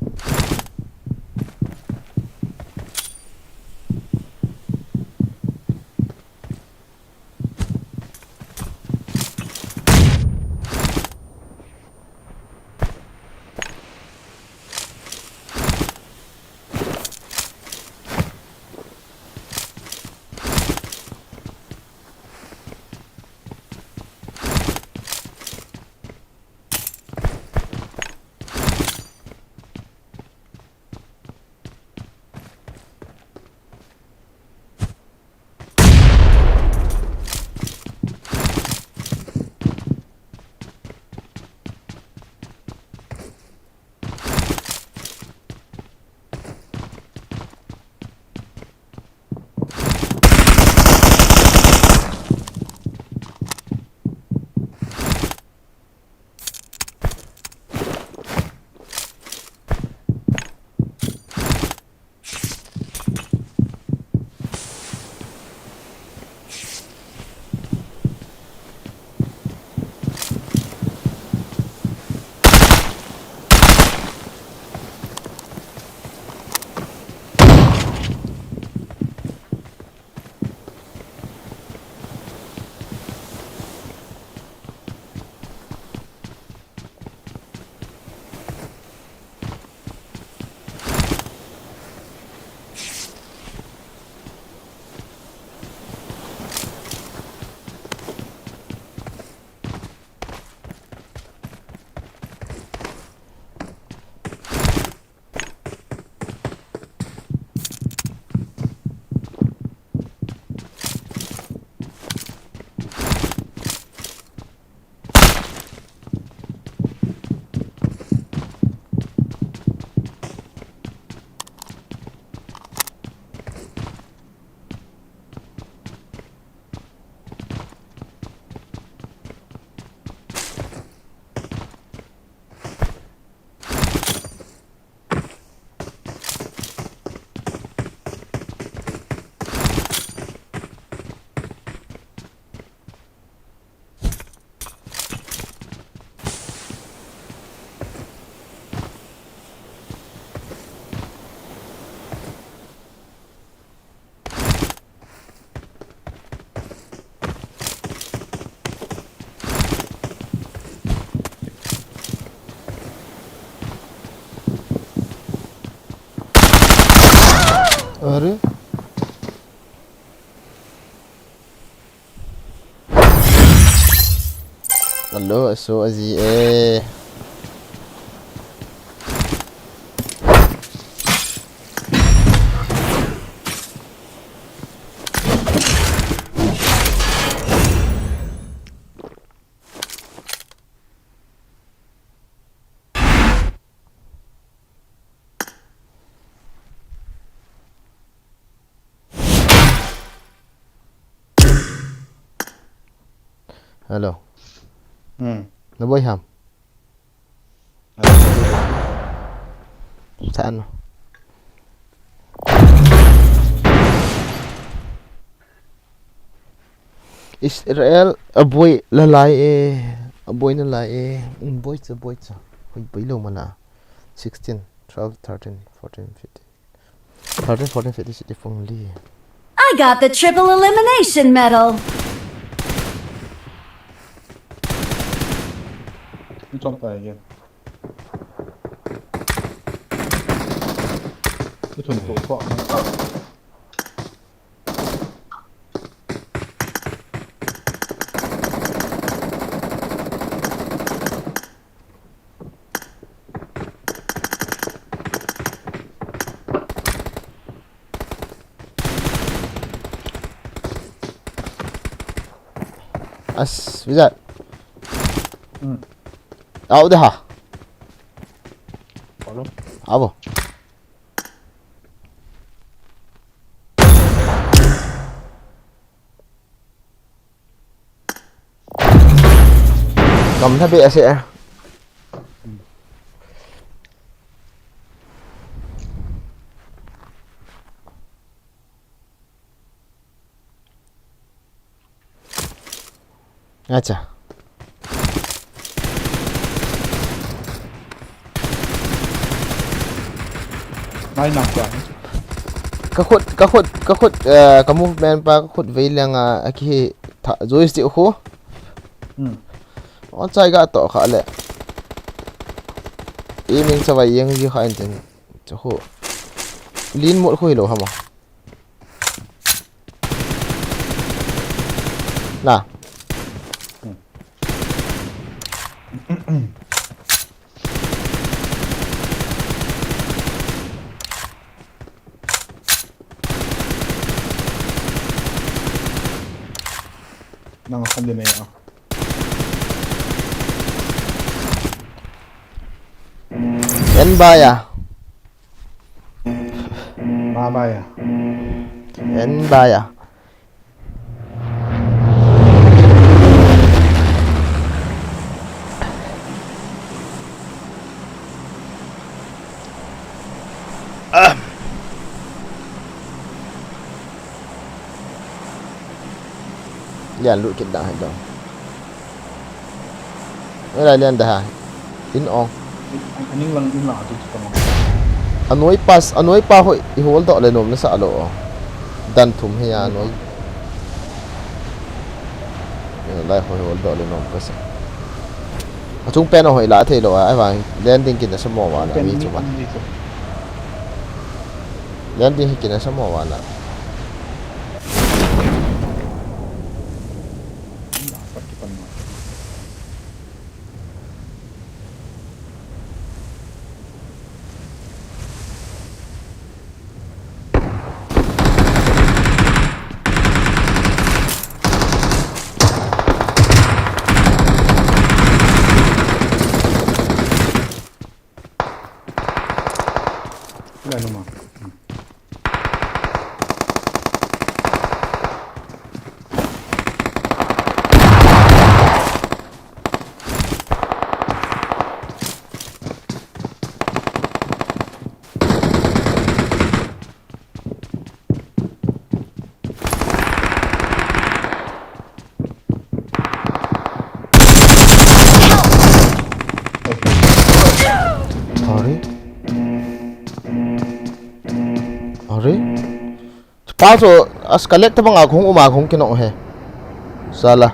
अरे, hello, so aji e. Hello. Hmm. Na boi ham? Saan. Israel aboi lalai e, aboi nalai e, um, boi cha, boi cha. Hoi boi lo mana. Sixteen, twelve, thirteen, fourteen, fifteen. Thirteen, fourteen, fifteen, sixteen, fourteen, li. I got the triple elimination medal. Ni chom ta again. Ni chom to ko. As, wizard. Hmm. Out the ha. Hello. Abo. Kam tha be ase. Acha. Nai nang pa. Ka khut, ka khut, ka khut, eh, ka movement pa, ka khut vei leng a, a ki tha, joystick khu. Hmm. On chai ga to kha le. I min sa vai yeng ji kha en ten. Chu khu. Lin mol khu hi lo ha ma. Na. Nang khan de nei a. En baya. Ma baya. En baya. Ah. Lian lut kit da hai dong. Ngai lai lian da ha. In ong. Aning lang in lang atu chu kamo. Anoi pas, anoi pa hoi i hol doh le nom na sa lo. Dan thum he ya anoi. Lai hoi hol doh le nom ka sa. Achung pen hoi la thei lo a, ai vang landing kin na sa mo wa na mi chu man. Landing hi kin na sa mo wa na. Lai numa. Are? Are? Pa chu, as kalek ta banga kung uma kung kinong he. Sala.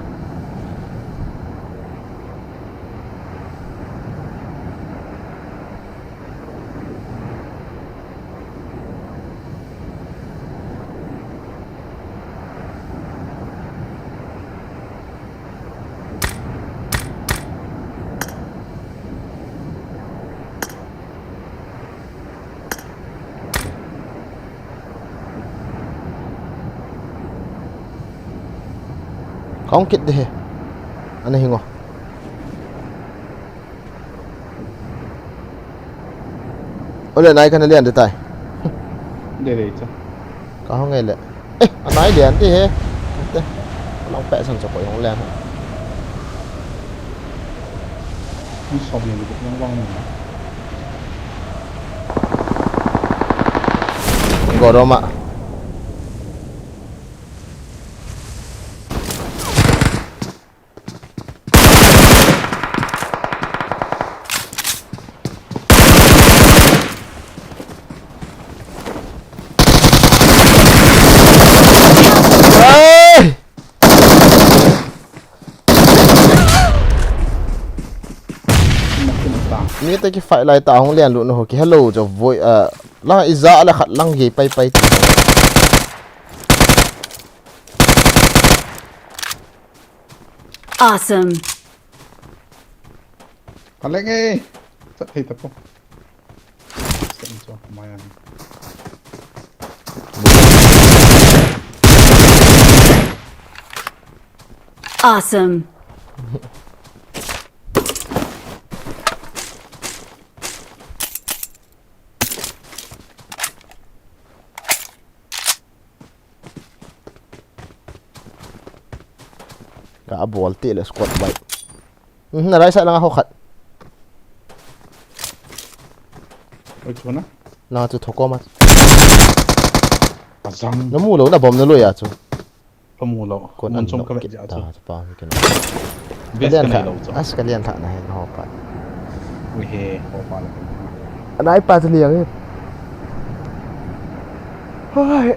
Kong kit de he. Ana hingo. Ole nai kana lian de tai. De de cha. Ka hong ele. Eh, anai lian de he. Te. Long pe san cha ko yong lian. Ni som ni de yong wang ni. Goroma. Ai! Mi te ki fight lai ta hong lian lut na ho ki hello jo voi, ah, la iza la khat lang ye pai pai ti. Awesome. Kaleng e. Chat thei ta po. Sen cho maya. Awesome. Ka bol ti le squad bai. Mhm, na right side langa ho khat. Oi, chu na? Langa chu thoko ma. Azang. Na mu lo, na bom na lo ya chu. Ka mu lo. Kon mun an chom nok ka ve kit ja ta chu. Chu pa mi ken. Best ka nei lo chu. As ka lian tha na he ho pa. Ui he, ho pa le. Anai pa chu liang he. Hoi.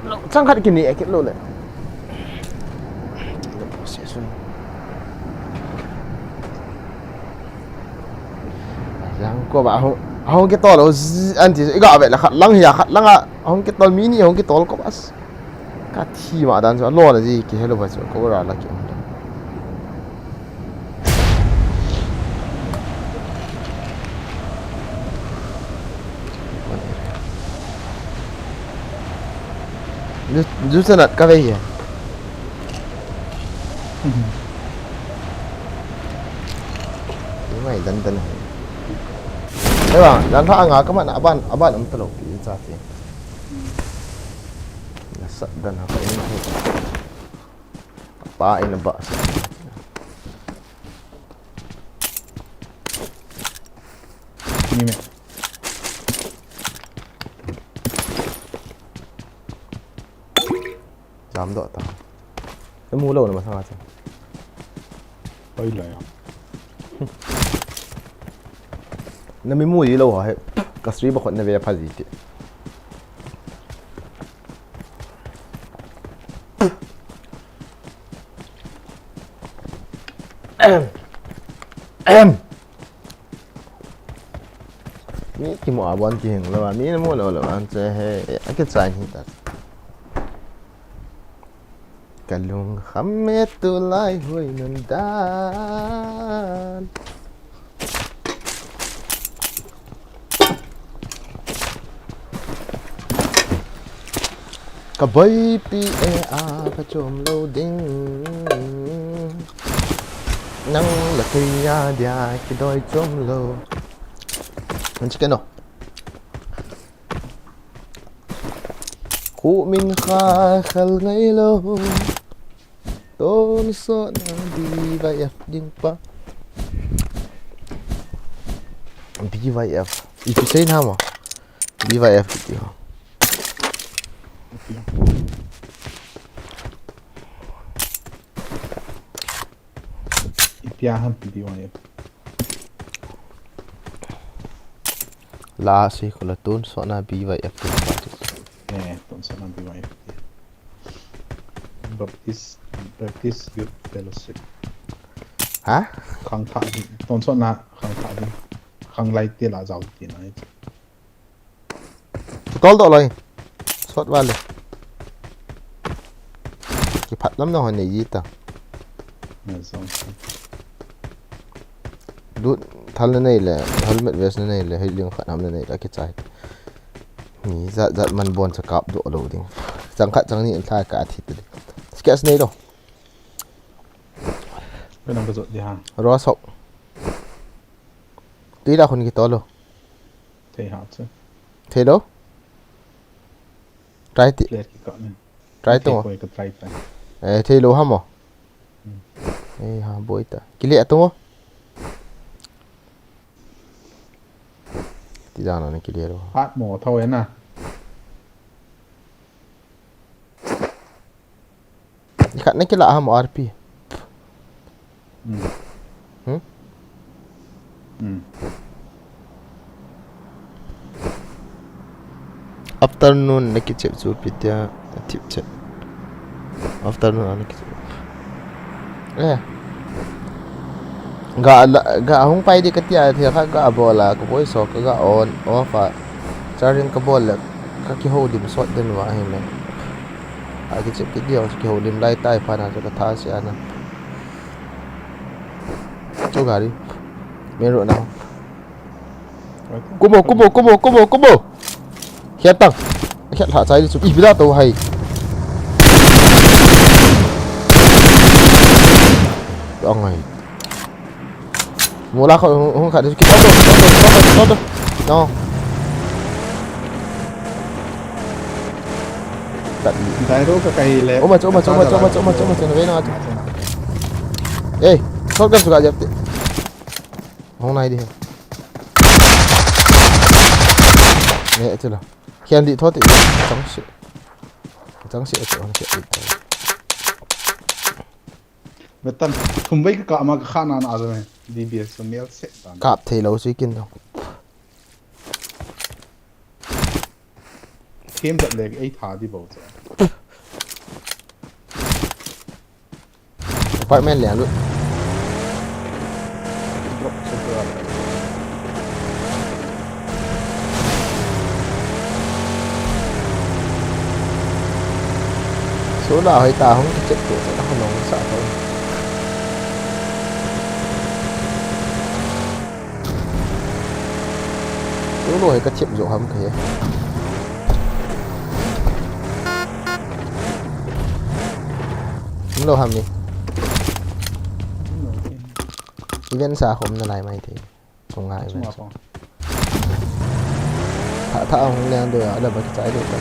Lo, chang khat kini, eh, kit lo le. Lo, se sun. Yang ko ba hung, hung kitol lo, zi, anti, i ga ve la khat lang hi a, khat lang a, hung kitol mi ni, hung kitol ko bas. Ka thi ma dan chu, lo na ji, kihelo ba chu, ko ra la ki. Ju, ju sanat ka ve hi. Ni mai dan dan. Ewa, dan tha anga ka man aban, aban um talo pi cha ti. Na sat dan ha ka in. Pa in ba sa. Ni me. Jam doh ta. Na mu lo na masang a chu. Pai la ya. Na mi mu ji lo ha he. Ka stream khot na ve pha ji ti. Ahem. Ahem. Mi kimu a bon kihing lo, mi na mu lo lo, an che he, a kichai hi ta. Ka lungkham e tulai hoi nun dan. Ka boipi e a ka chom lo ding. Nang la kei a dia kidoi chom lo. An che ke no. Khu min kha khel ngai lo. Tonsot na B Y F ding pa. B Y F. Ipi sei na mo? B Y F kiti ho. Ipi a ham B Y F. La sei ko la tonsot na B Y F ding pa. Eh, tonsot na B Y F. Baptist, Baptist Youth Fellowship. Ha? Khangthah ding, tonsot na khangthah ding. Khanglai te la jao ti na. Tol doh loi. Sot vale. Kiphat lam na hon nei ji ta. Na jong. Lut thal na nei le, helmet vest na nei le, hei ling khat ham na nei le, kichai. Mi jat jat man bon cha kap doh lo ding. Chang khat chang ni an thlai ka thi ta ding. Sketch nei lo. Pe nang ka jot di ha. Ro sok. Tui la khun kitol lo. Thei ha chu. Thei lo. Try ti. Clear ki ka ne. Try to. Thei koi ka try try. Eh, thei lo ha mo. Hmm. Eh, ha boi ta. Kile ato. Ti jana ne kile lo. Hat mo thau e na. Khat na kila ham R P. Hmm. Hmm? Hmm. Afternoon na kichep chu pitia tip chet. Afternoon na kichep. Eh. Ga la, ga hung pai di katia thia kha ga bola ka voice ka ga on off a. Charging ka bol le ka kihoulim sot den va hi me. A kichep kit diu, kihoulim lai tai pha na chu ka tha sia na. Chu gari. Main road na. Kumo, kumo, kumo, kumo, kumo. Khiat tang. Khiat lha chai chu. Ipi da to hai. Angai. Mula kho hung khat kit auto, auto, auto, auto. No. Tat. Dai ro ka kai le. Oma, oma, oma, oma, oma, oma, oma, na ve na. Ei, shotgun suka jap te. Hung nai di. Ne, chula. Khian di tho ti. Chang si. Chang si, chang si. Metan, thum vei ka kap ma ka kha na na a jong e. D B S so mel se tan. Kap thei lo si kin jong. Camp chat le ei tha di bou chu. Apartment le lut. Drop chu chu a le. Solar hoi ta hung kichep tu chu ta hung sa to. Solar hoi ka chep jo ham ka he. Lo ham ni. Event sa khom na lai mai te. Chunga event. Tha, tha hung leng do ya, da ba ki chai do ta.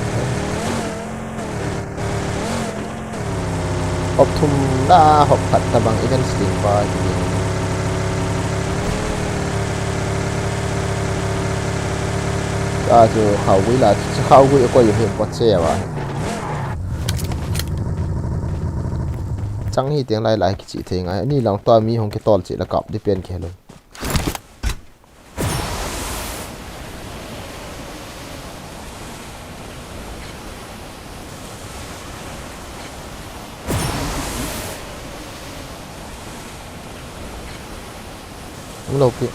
Hop thum da, hop khat tabang event sling pa ki. Ka chu khau gui la, chu khau gui ko yu he pot se wa. Chang hi teng lai lai ki chi thei ngai. Ni lang to mi hung ki tol chi la kap di pen ki hello. Lo pi.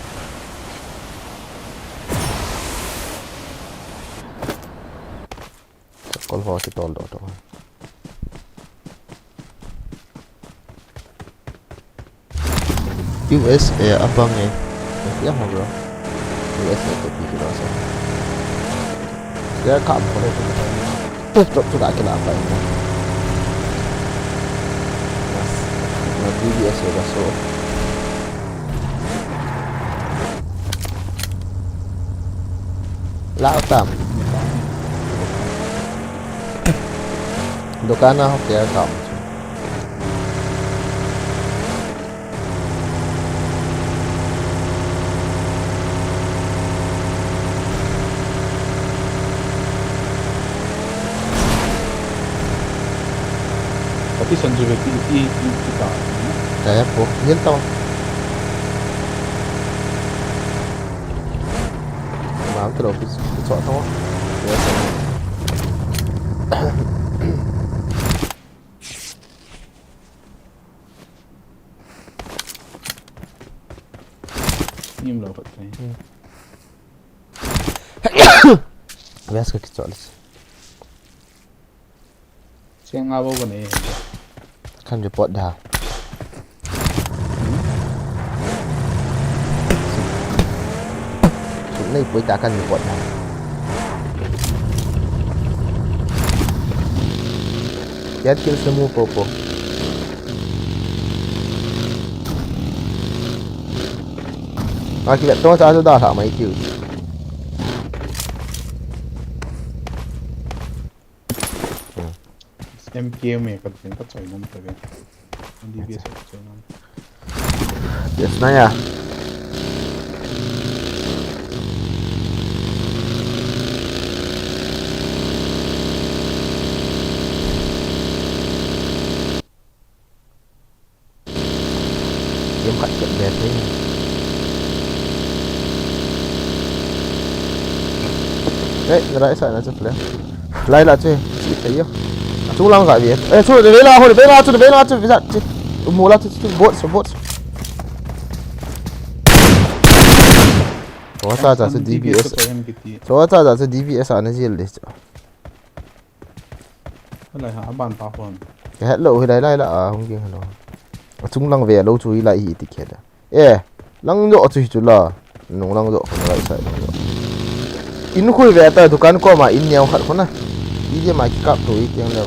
Kol ho ki tol do to. U S A abang e. Ya mo bro. U S A to pi ki lo sa. Ya kam ko le to. Stop tu da ki la pa. Mas na D B S ba so. Lao tam. Dukan a ho kya kam. Office an ju ve ti, ti, ti, ti ta. Kaya po, yun tao. Mam talo office, office wa tao. Yes. Nim lo pat kai. Hmm. Vest ka kichol. Seng a bo ka nei. Kan report da. Hmm? Nei poi ta kan report da. Yat kil semu popo. Aki vet to cha chu da sa mai tiu. Hmm. M K M e ka tin ka choi nom ta ve. D B S ka choi nom. Yes, na ya. Game khat chet be thei. Eh, na right side na chu flare. Lai la chu, chi thei yo. A chung lang ga ve. Eh, chu de la ho de la chu de la chu visa chi. Mu la chu chu bot so bot. Wa cha cha chu D B S. Chu cha cha chu D B S ana jil de. Lai ha, aban pa hon. Ka het lou hi lai lai la, a, hung ging halo. A chung lang ve lou chu hi lai hi ti khe da. Eh, lang jo chu hi chu la. Nung lang jo, khon lai sai lang jo. In khui ve ta dukan ko ma in neo khat khon na. I je ma ki kap to i tiang leo.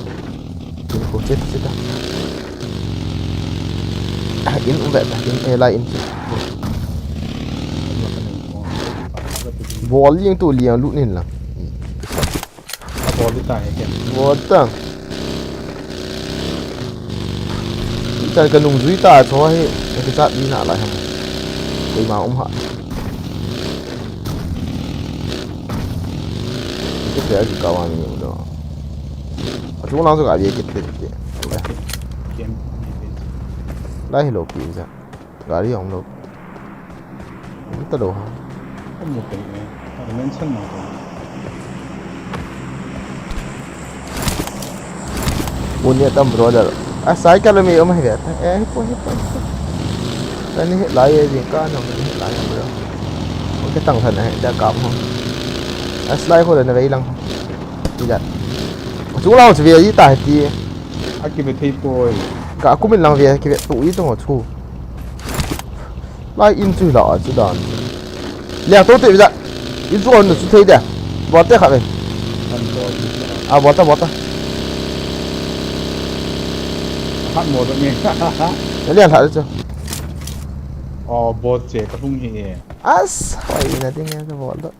In khu chet chet ta. In um ve ta, in e lai in chet. Bol liang tu liang lut nin lang. A bol di ta he ken. Bol ta. Chan ka nung jui ta cho hi. Ka chat di na lai ham. Koima um ha. Ke te ka wa ni do. A chung lang chu ka ve ke te te. Ken. Lai hi lo pi ja. Gari hung lo. Hung ta lo ha. Hung lo kei ne. Hung mention ma ko. Uni atam brother. A cycle mi um hi vet. Eh, hi po, hi po, hi po. Kani hi lai e jing ka no, hi lai e bro. Okay, tang than e, da kap ho. A slide ho le na vei lang ho. Ti da. Chu lau chu ve ji ta ti. A ki ve thei poi. Ka kumin lang ve ki ve tu i tong chu. Lai in chu la chu dan. Lia to te ve da. In chu on chu thei da. Bo te kha ve. An bo ji ta. A bo ta, bo ta. Hat mo da ni. Lia tha chu. Oh, bo che ka hung hi e. As, hoi na ding ya ka bo da.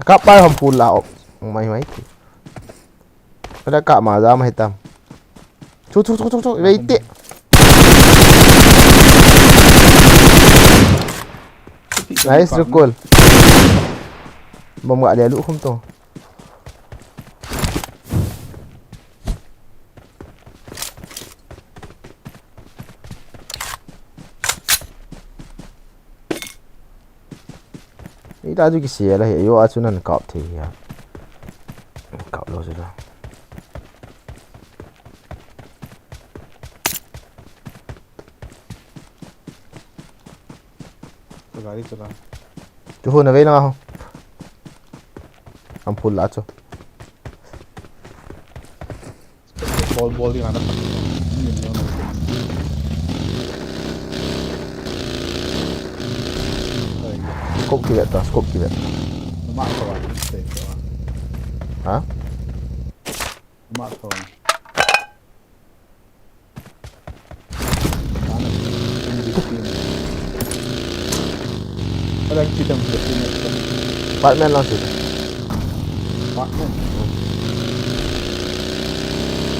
Kap pai ham phul la op. Mai mai ti. Pada kap ma ja mai tam. Chu chu chu chu chu. Wait ti. Nice, recall. Bom ga le lu khum to. Ita chu kisia la hi, yo a chu nan kap thei hi a. Kap lo chu la. Ka gari chala. Chu hu na vei lang a ho. Am phul la chu. Bol, bol ding ana. Scope ki vet ta, scope ki vet. Ma ko wa. Ha? Ma ko. Apartment lang chu. Apartment.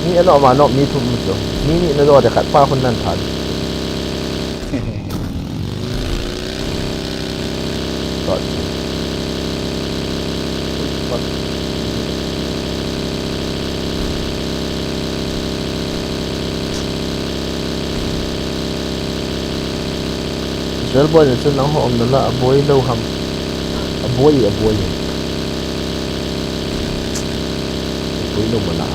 Mi ano ma no mi thum mu chu. Mi ni na do de khat pa khun nan than. Got you. Israel boy ni chu nang ho um na la, a boy lo ham. A boy, a boy. A boy lo mana.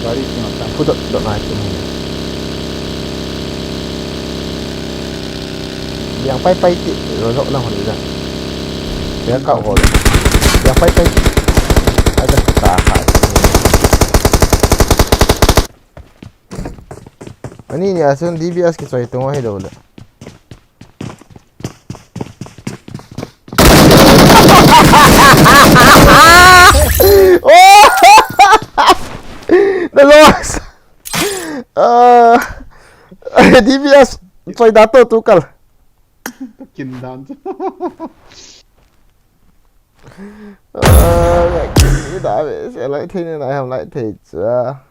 Gari kina ta. Put up the knife in here. Yang pai pai ti, ro ro na hon ida. Yang kau hol. Yang pai pai ti. Ada ta ha. Ani ni asun D B S ki soi tung hi do le. Oh! The loss. Uh, D B S, soi da to tu kal. Kin dan. Uh, kin da ve, se lai thei ne na ham lai thei cha.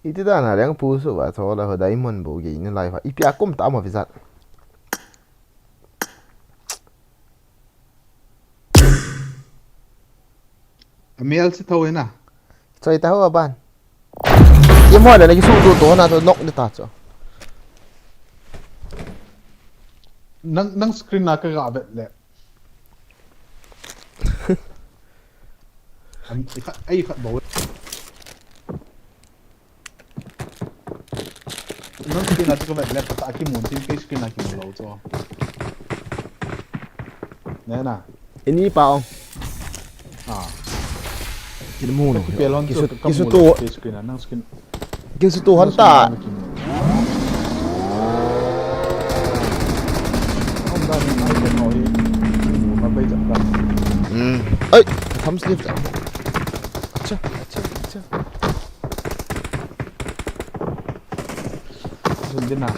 Iti dan a leng pu su va tho la ho diamond bu ge ni lai va. Ipi a kum ta ma vizat. Amel si tho ina. Choi ta ho ban. Ye mo na ki su tu to na to nok de ta cho. Nang, nang screen na ka ga vet le. An, i khat, ai khat bo. Nang screen a chu ka vet le pata ki mun tin ke screen a ki mun lo chu. Ne na. Ini pa ong. Ah. Kin mu no. Ki pelon chu ka mu lo ke screen a nang screen. Kin su tu hon ta. Hmm. Ai, tham slip ta. Acha, acha, acha. Sun din na.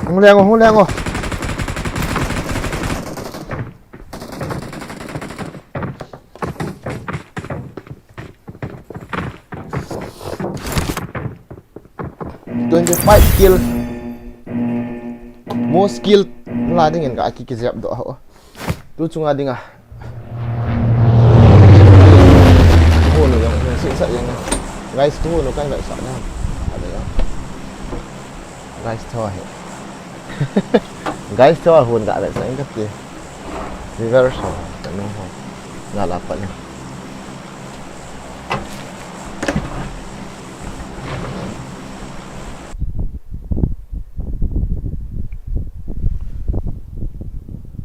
Hung leng o, hung leng o. Twenty-five kill. Most kill. La ding in ka ki ki zep do ho. Tu chunga dinga. Ho lo yang, yang sih sa yang. Guys, tu nu kai vai sa na. Ada ya. Guys, tu ahi. Guys, tu ahun ga vai sa inga ti. Reverse ho, kanu ho. Nga la pa ni.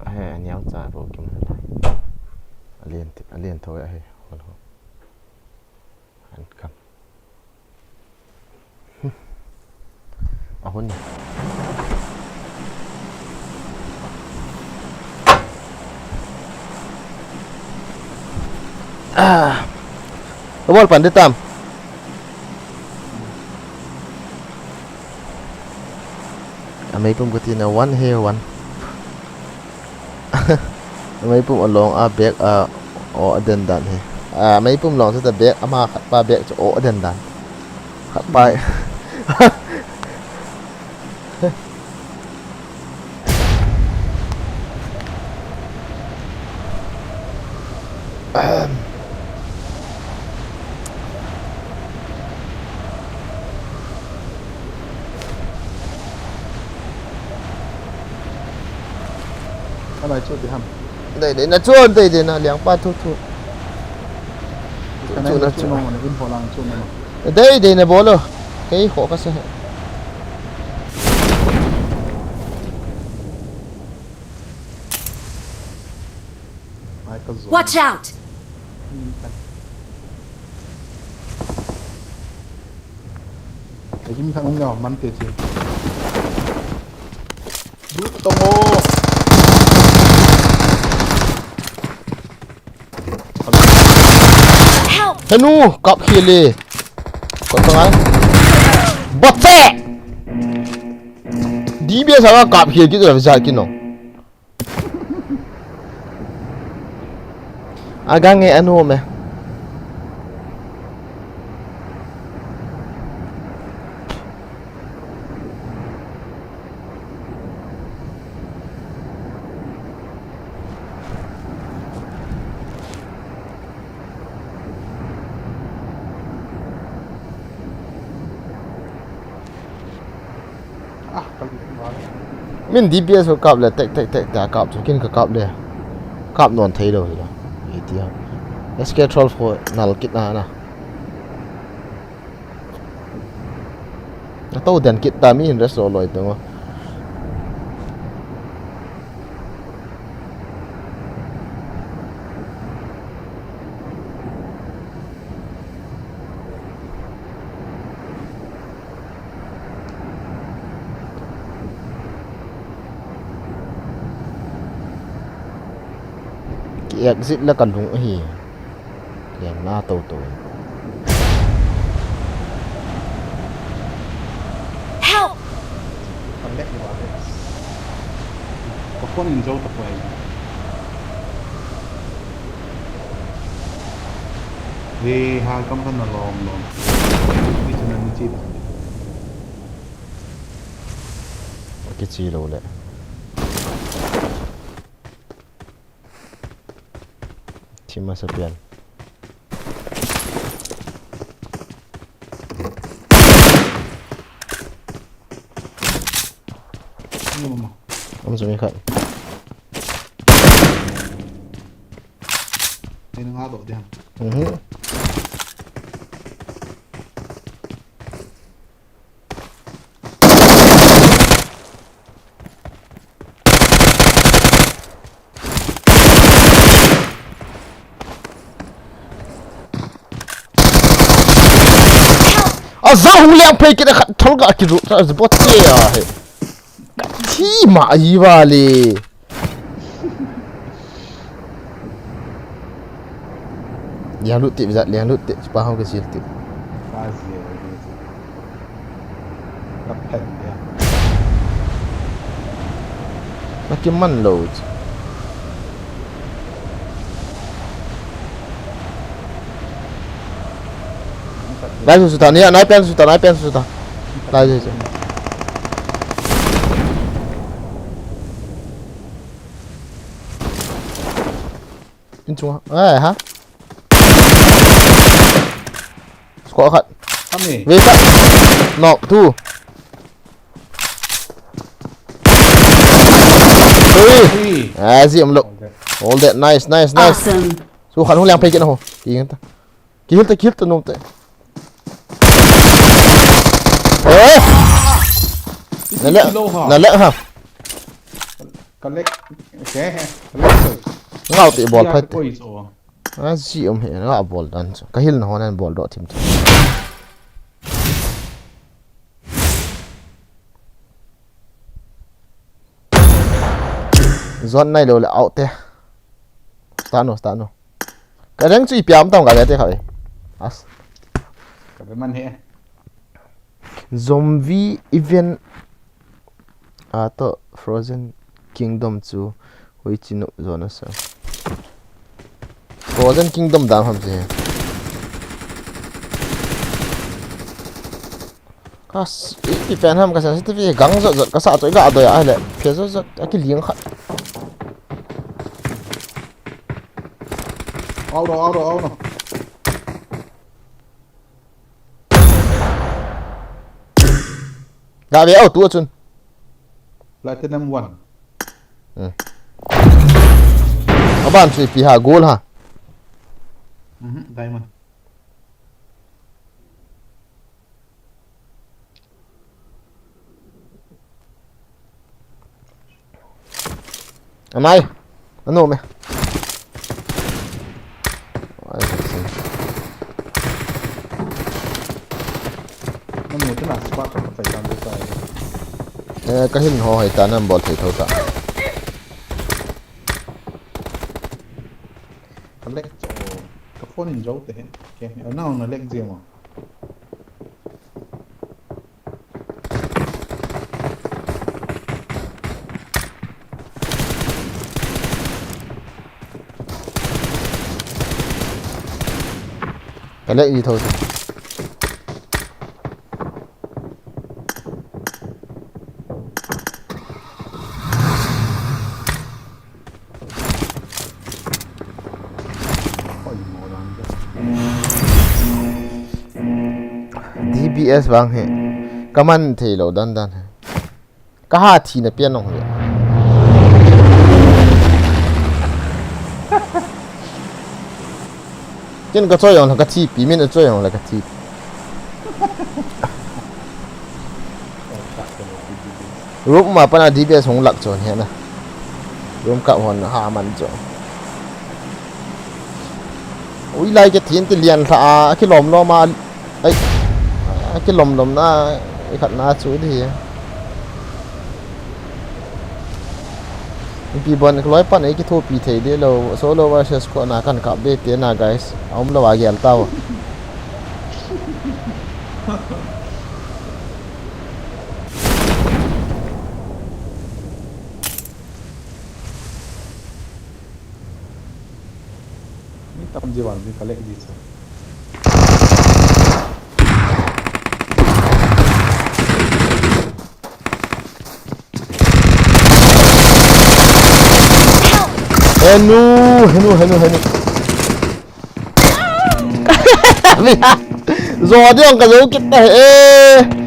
Ahe, aniang cha ro kim lai. Alien ti, alien thoi ahe. Hol ho. An kam. Ahun. Ah. Bol pan de tam. Amei pum kati na one he one. Amei pum along a bag a o aden dan he. Amei pum long chu ta bag ama khat pa bag chu o aden dan. Khat pa. Ka nai chu ti ham. Dei dei na chu, dei dei na liang pa thu thu. Ka nai chu na chu chu. No, na in ho lang chu na. Dei dei na bolo. Kei ho ka se. Watch out! Eki mi khat hung leo, man te che. Lut tong o. Help! Henu, kap khel e. Koi pa ngai. Bote! D B S a kap khel kit a visa kino. Agang e anu me. Min D P S ko kap le, tek, tek, tek, tek, kap chu, kin ka kap le. Kap non thei lou hi la. Iti ha. S K twelve ko nal kit na na. Ato den kit ta mi hin rest lo loi teng o. Ki exit la ka lung ahi. Ken na to to. Help! Ka phone in jou ta poi. He, ha kam kan na lom lom. Ni chana ni chi da. Kichi lou le. Thim masa pen. Ni mama. Om sumi khat. Ni nga do dia. Mhm. Aza hung liang phei kit a khat thol ka kiru ta bot che a he. Ka thi ma ai va le. Liang lut tip, zat liang lut tip, pa hong ka sil tip. Ka sil tip. Ka phen dia. Na kiman lou. Lai su su ta, ni, nai pen su ta, nai pen su ta. Lai su su. In chunga. Eh, ha? Squad khat. Hey. Wait up. Knock, two. Three. Three. Ah, zi um lo. All that. All that. Nice, nice, nice. Awesome. So, khan hung liang phei kit na ho. Ki ta. Ki hil ta, ki hil ta nom te. Eh! Isi Na le, kilo ha. Na le ha. Collect. Okay. Collect. Ngau te bol Ya, phai te. Koi so. A, zi um he, nga bol dan chu. Ka hil na ho nan bol doh thim thim. Zon nai lo le out te. Start no, start no. Ka rank chu ipi ham tam ka ve te kha ve. As. Ka ve man he. Zombie event a to Frozen Kingdom chu hui chinu zona sa. Frozen Kingdom dam ham che. Kas, i, i fan ham ka sensitive gang zot zot ka sa choi ga doi a le. Phe zot zot a ki liang kha. Auto, auto, auto. Ga ve au tu chun. Platinum one. Hmm. Aban chu ipi ha, gold ha. Mhm, diamond. Amai. Ano me. Ai, ka sin. Namu te na spot ka fai tam de sai. Eh, ka hin ho hai ta nan bol thei tho ta. Ka lag cho. Ka phone in jo te he. Okay, now na lag je mo. Ka lag ji tho. D B S vang hi. Ka man thei lo dan dan hi. Ka ha thi na pian nong hi. Ken ka choi yong la ka thi pi, min a choi yong la ka thi. Room ma pana D B S hung lak chon he na. Room ka hon ha man cho. Ui lai ke thin ti lian tha a, a kilom lom a. Ai. A kilom lom na, i khat na chu di. Pi bon ka loi pan ei kithopi thei de lo, solo versus squad na kan kap de te na, guys. A um lo a gel tau. Mi tam ji wan mi ka lek ji sa. Henu, henu, henu, henu. Zo diang ka zo kit ta he.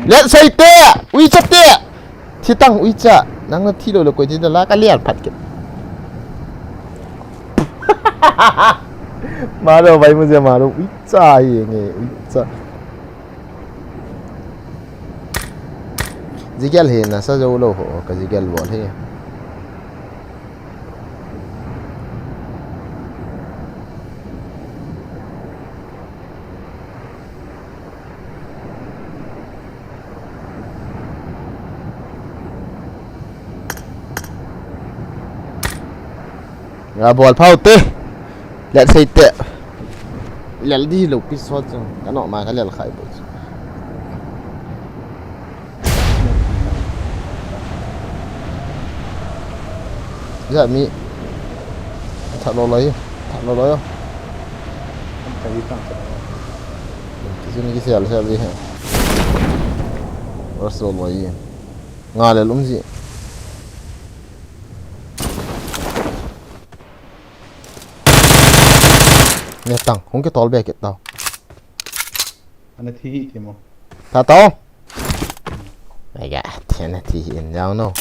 Let's say te, ui chat te. Thi tang ui cha, nang na thi lo le koi thi da la ka lian phat kit. Maro bai mu je maro ui cha hi nge ui cha. Jigel hi na sa zo lo ho ka jigel bol hi. Nga bol phau te. Let's say te. Lel di lo pi so chu. Ka no ma ka lel khai bo chu. Ja mi. Tha lo lo yi. Tha lo lo yo. Ka yi tang. Ti chu ni ki sel sel di he. Ras lo lo yi. Nga le lum ji. Ne tang, hung ke tol be ke tau. Ana thi hi thi mo. Tha to. Ai ga, thena thi in down no.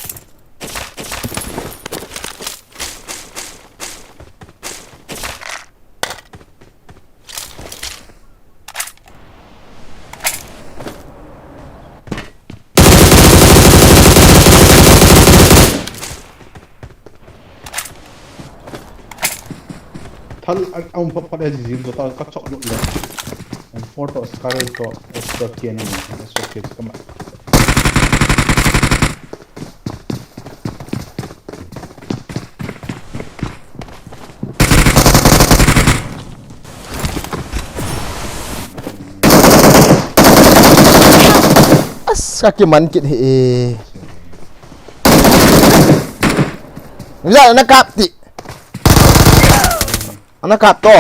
Thal a, a um phat phat a jing jing to ta ka chok lut le. M four to Scar to S K K ni, S K K ka ma. As, ka kiman kit hi e. Nila na kap ti. Ana kap to.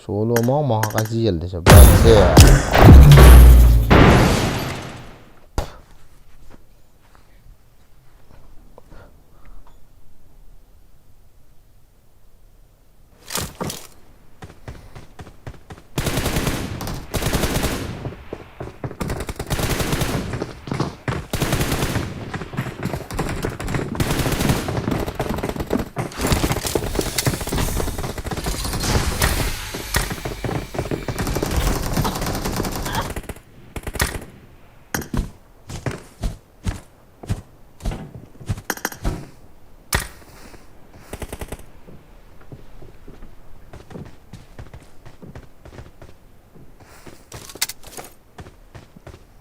Solo mong mong ka jil de sa ba se.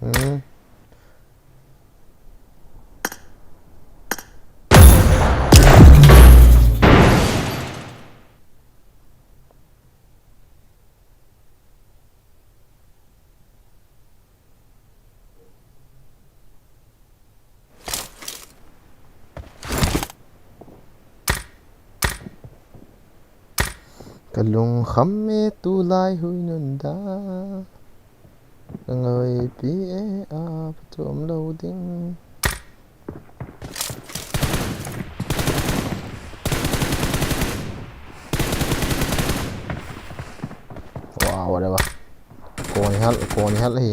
Hmm. Ka lungkham e tulai hui nunda. Ka ngaipi e a phatom lo ding. Wow, whatever. Koni hal, koni hal hi.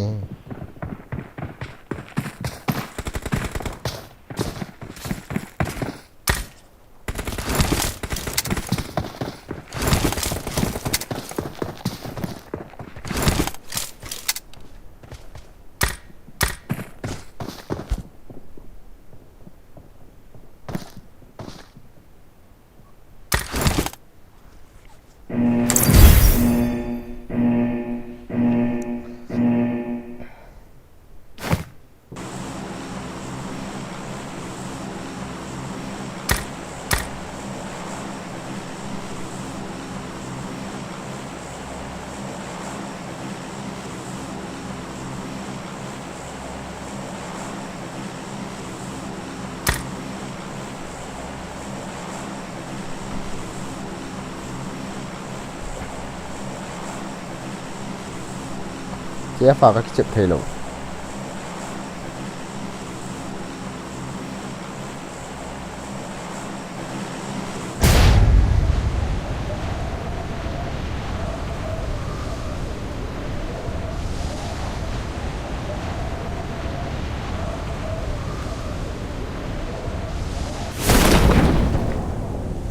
Kei a fa ka kichep thei lou.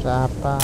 Chapa.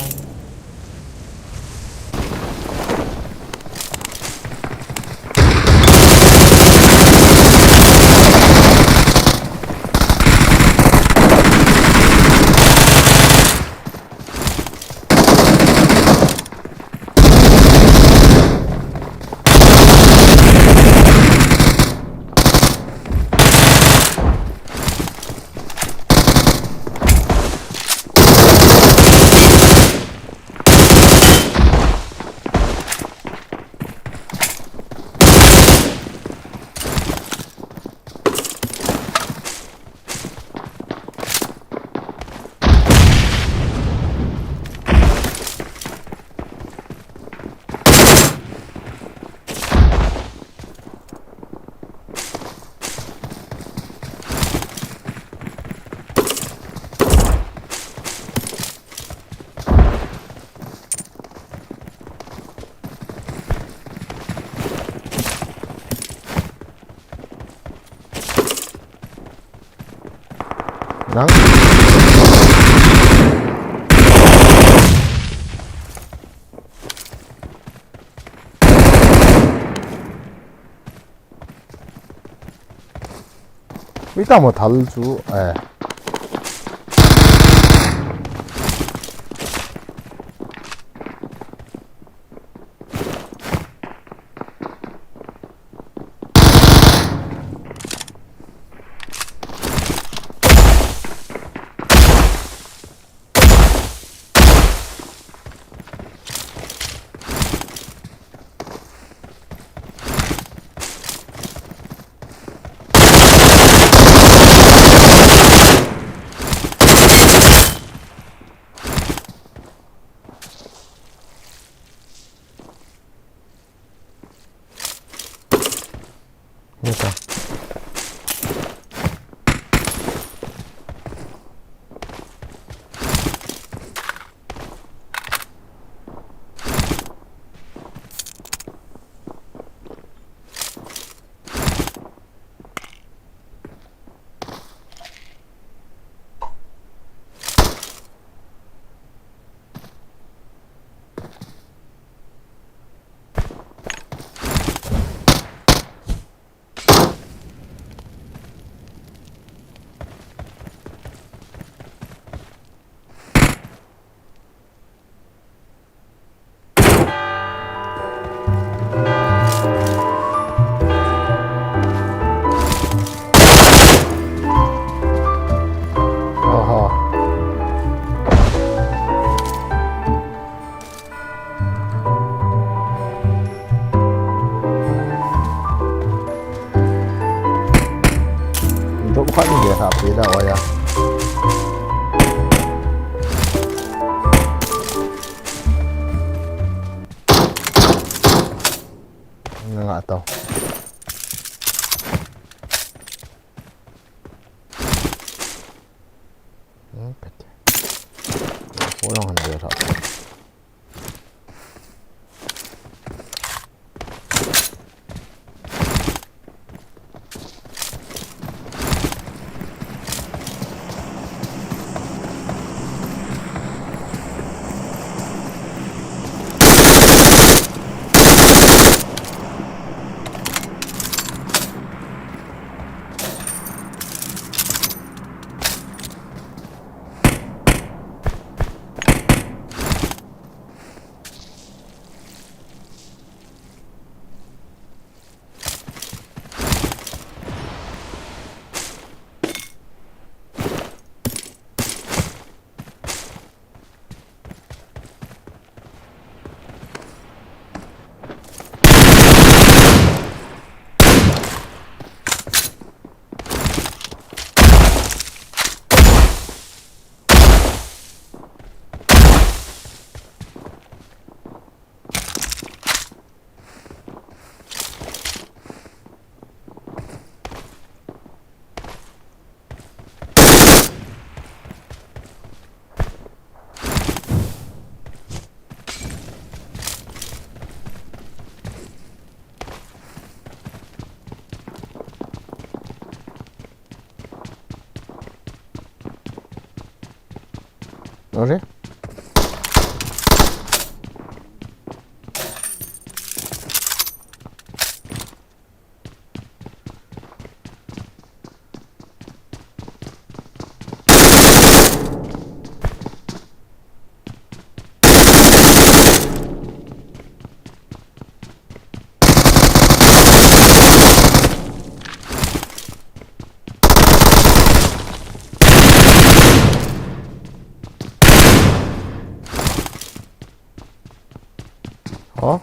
Nang. Ui, tamo thal chu, eh. Nita. Oho. Dum khat ni le ha pe da oya. Nga nga tau. Hmm, kati. Pulang na ya. Ore. Hả?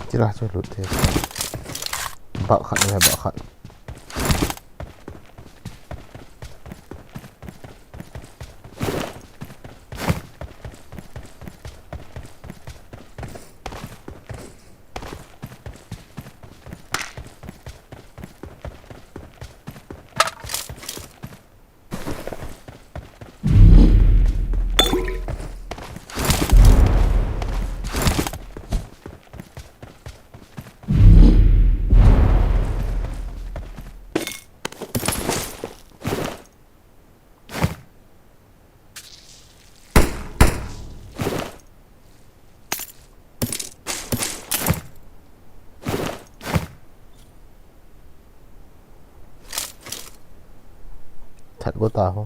Chila chu lut thei. Bah khat le bah khat. Chat go ta ho.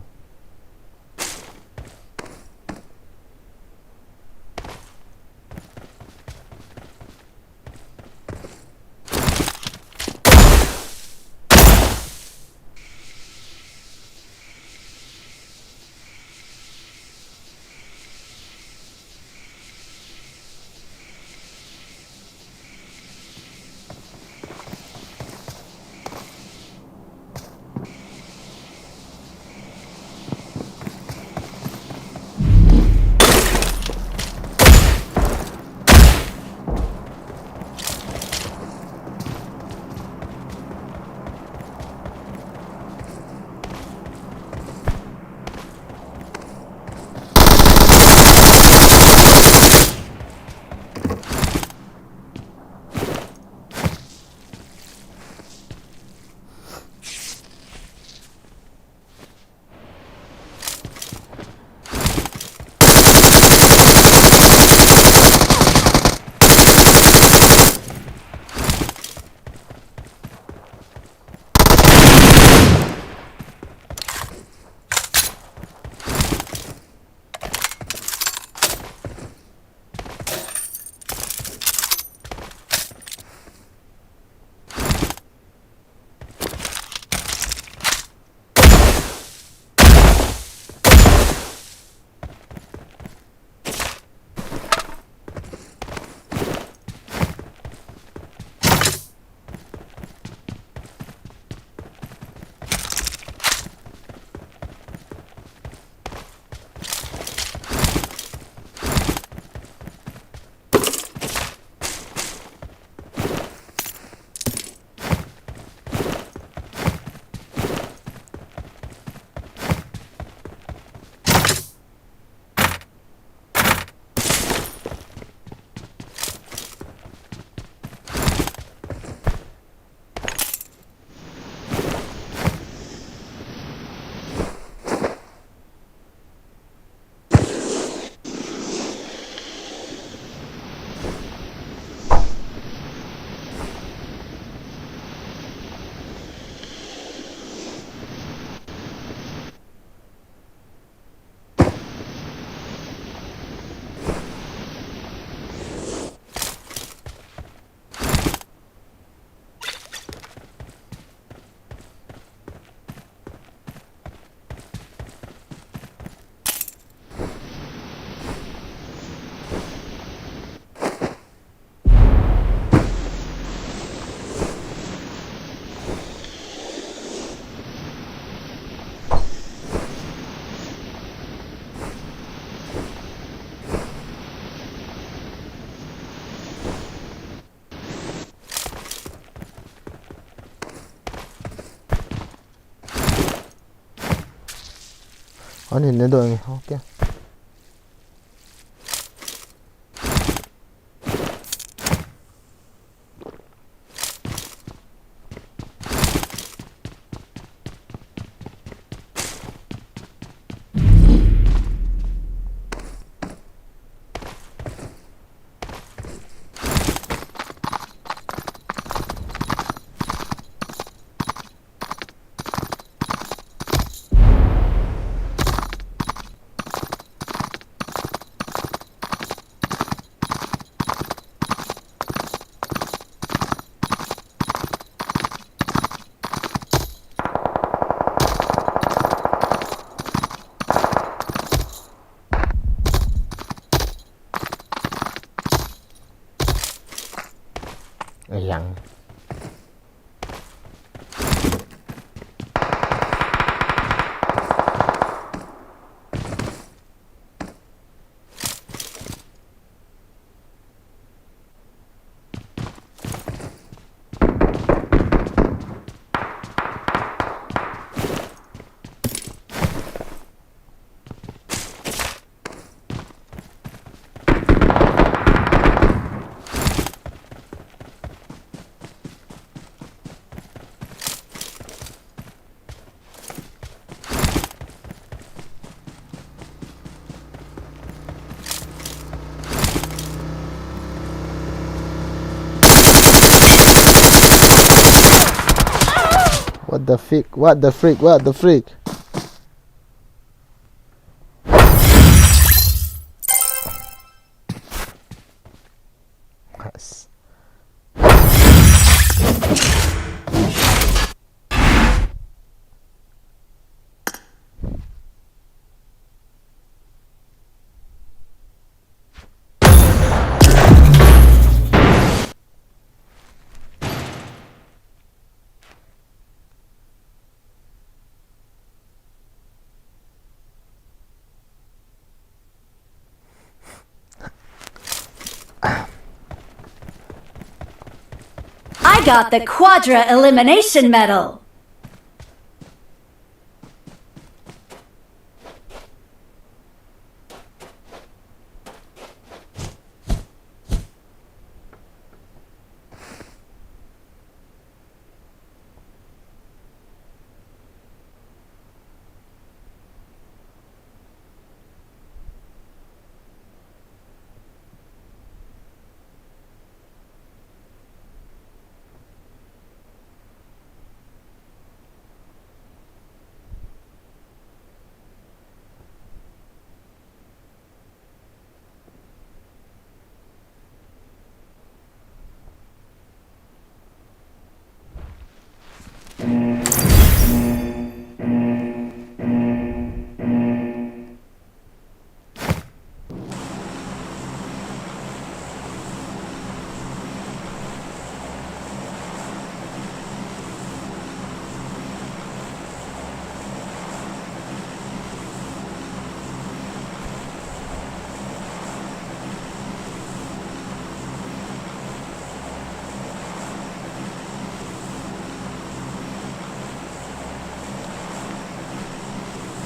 Ani ne do nge, okay. Yang. What the freak? What the freak? What the freak? Got the Quadra Elimination Medal.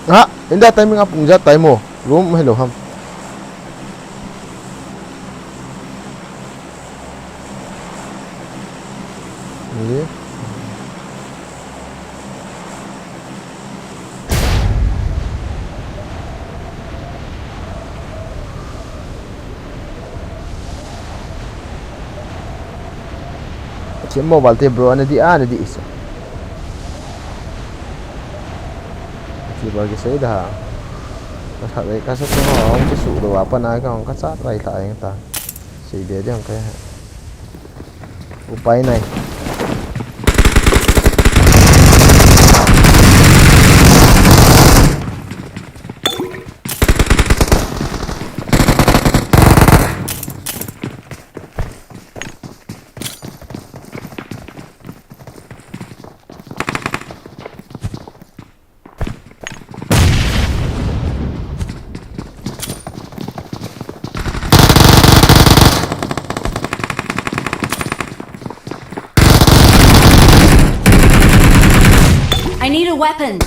Ah, inda timing apung ja time o. Room hello ham. Ni. Che mobile te bro, ana di, ana di isa. Che ba ki sei da. Ka sa dai, ka sa chung ho, hung che su do wa pa na ka hung ka chat vai ta eng ta. Sei de de hung ka. Upai nai. I need a weapon.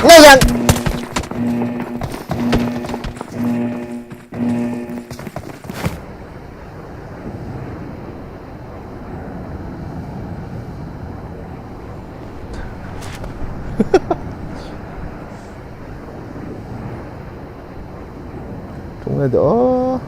Ngayon. Tung le do.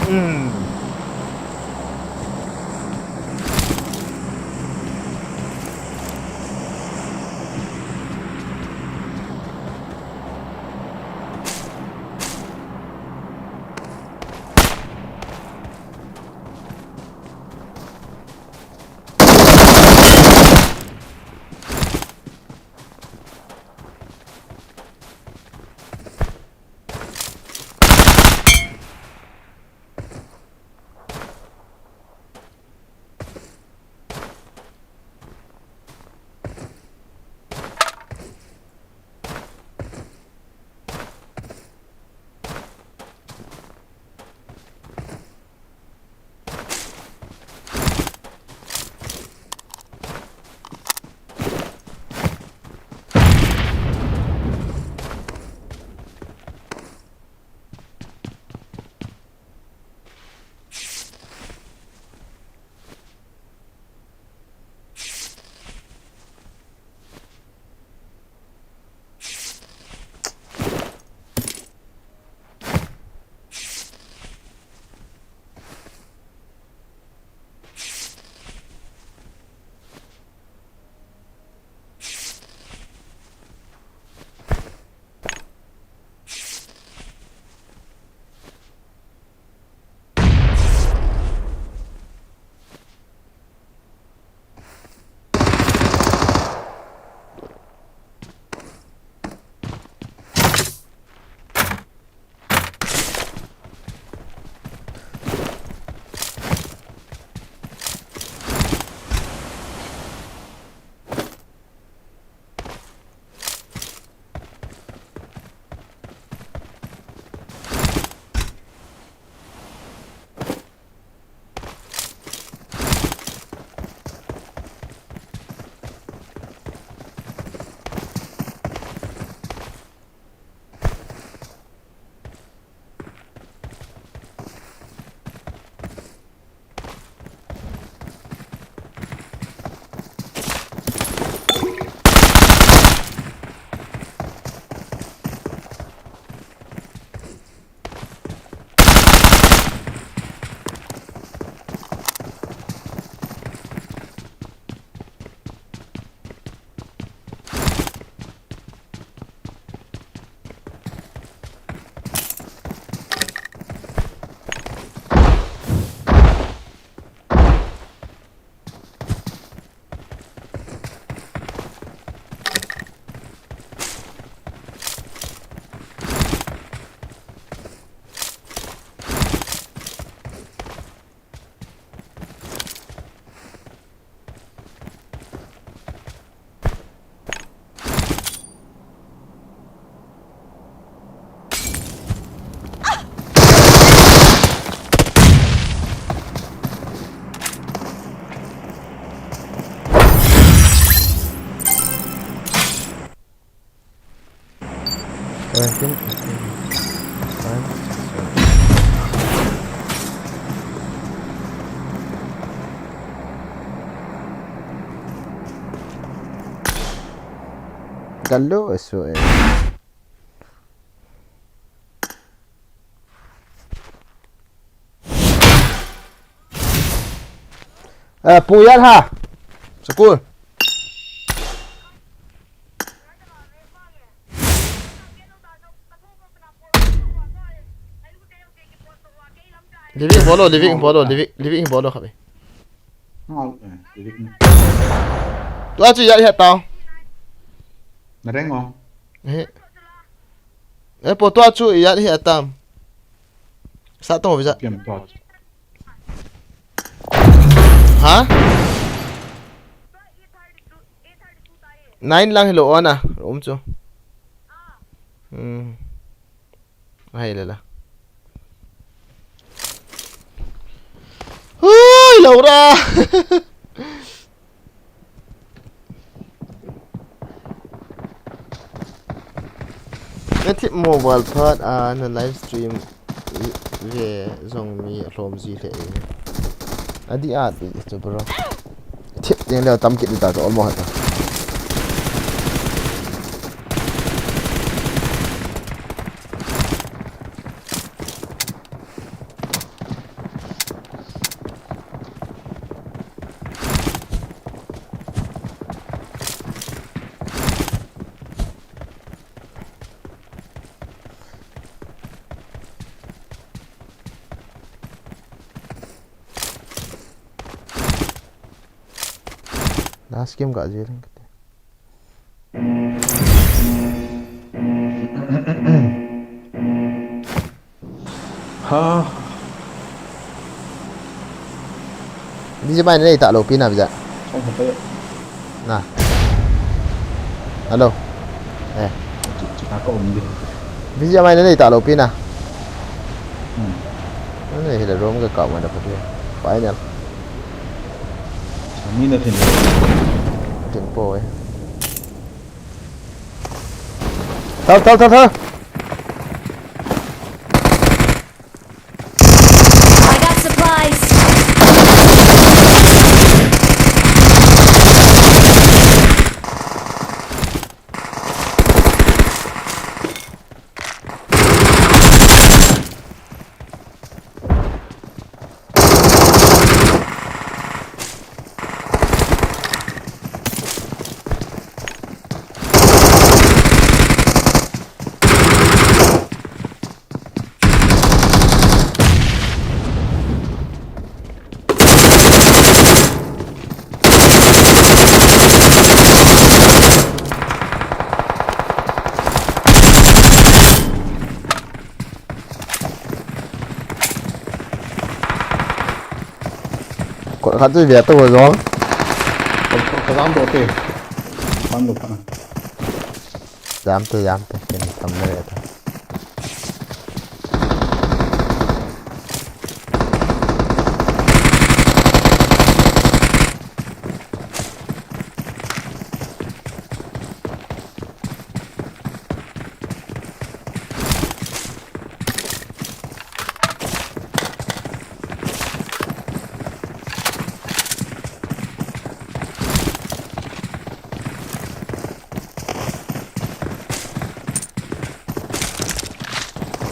Hmm. Eh, kin-, kin-, fine. Galo, eso, eh. Eh, puyat ha. School. Living bolo, living bolo, living, living bolo khabe. Tua chu yat hi tao. Na reng o. Eh. Eh, po tua chu yat hi tam. Sa tong visa. Kiam tua chu. Ha? Nine lang hilo ona, um chu. Hmm. Hai le la. Hui, Laura. Na thip mobile phat a na live stream ve jong mi alhom ji lheh e. Adi adi chu bro. Thip teng le tam kit ta chu almost. Last game ga jil kati. Ha. Bizi mai nei ta lo pi na bizi. Song ha ta. Na. Hello. Eh. Chi, chi ka ko um di. Bizi mai nei ta lo pi na. Hmm. Nei hile room ka ka mai da pati. Final. Sa mi na thin lo. Thin po eh. Thal, thal, thal, thal. I got supplies. Ko khat chu ve to jong. Ko, ko, ko jam to te. Pan lo pan. Jam te, jam te. Ken tam na ve ta.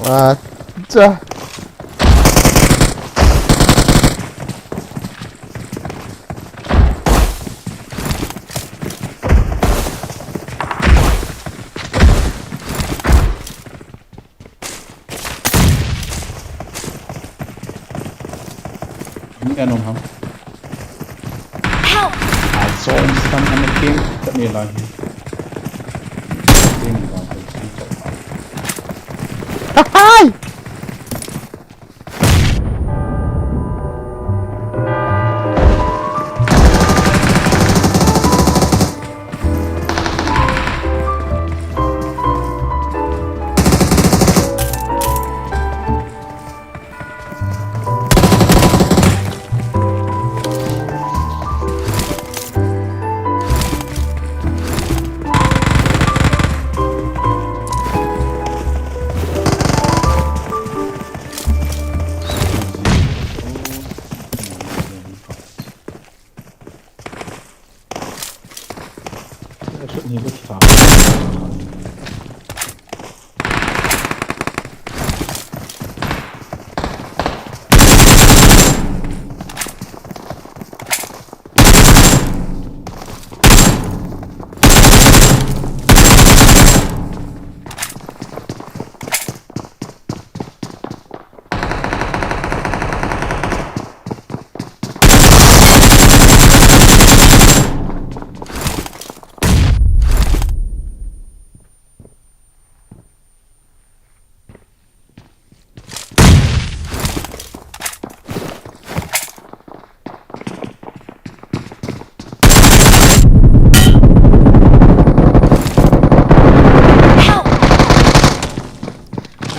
Acha. Ni ka nom ham. Help! Ai, so instant ana kem ta me la hi. Kem ni ba ko si to. Hai!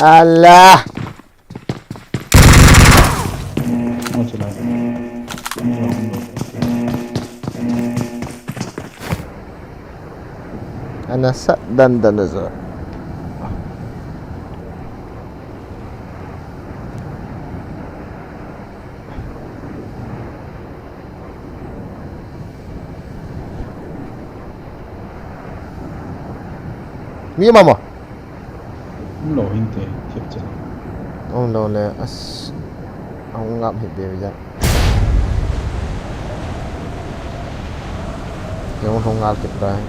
Alah. Ana sat dan dan ajo. Mi mama. Umlo hinte, thip che. Umlo le, as, ang ngap hit be ja. Yung hong ngal kit rai.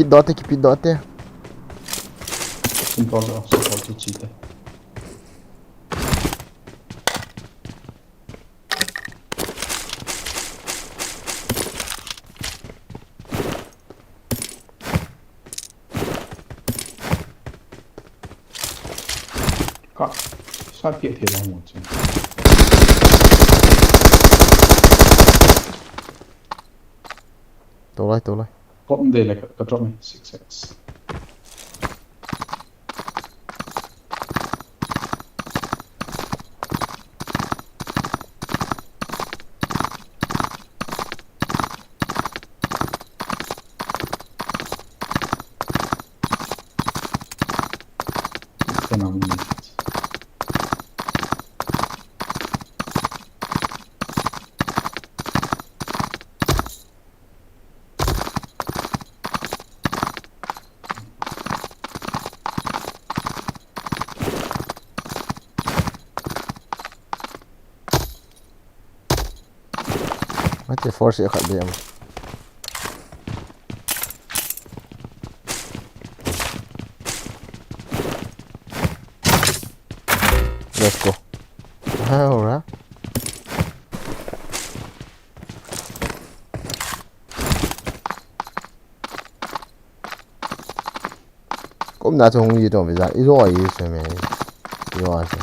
Kipit doh te, kipit doh te. Simple doh, simple chi chi te. Ka, sa pia thei lang mo chi. Tolai, tolai. Kom de le ka, ka drop me, six X. Kena mo. Mate force e khat be am. Let's go. Alright. Kumna chu hung ji tong ve ja, i jo i se me. I jo a se.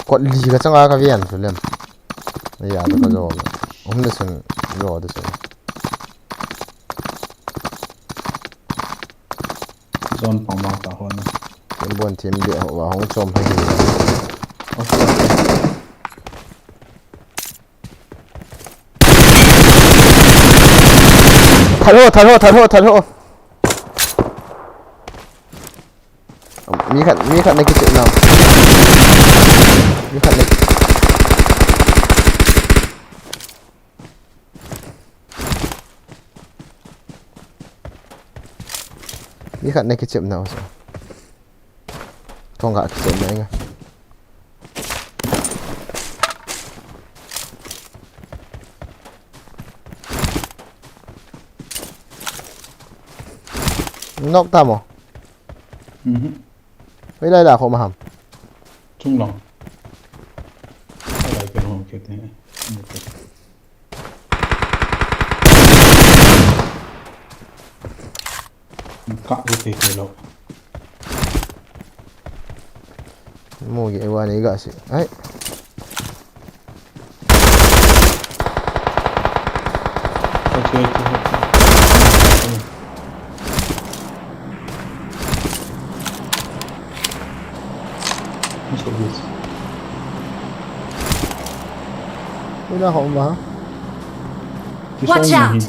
Kot li ka changa ka vian su lem. Ai ya, to ka jo. Hum le sun jo de sun. Zone pang ma ta hon. Thim bon thim be ho wa hung chom hai. Okay. Thal ho, thal ho, thal ho, thal ho. Mi khat, mi khat na kichep na. Mi khat na. Mi khat na kichep na usa. Thong ga kichep na inga. Nok ta mo? Mhm. Hoilai la kho ma ham? Chung long. Hoilai pe hom ke te. Ka u te ke lo. Mo ge wa ni ga si. Ai. Okay, okay, okay. What's all this? Wala ho ma. Watch out!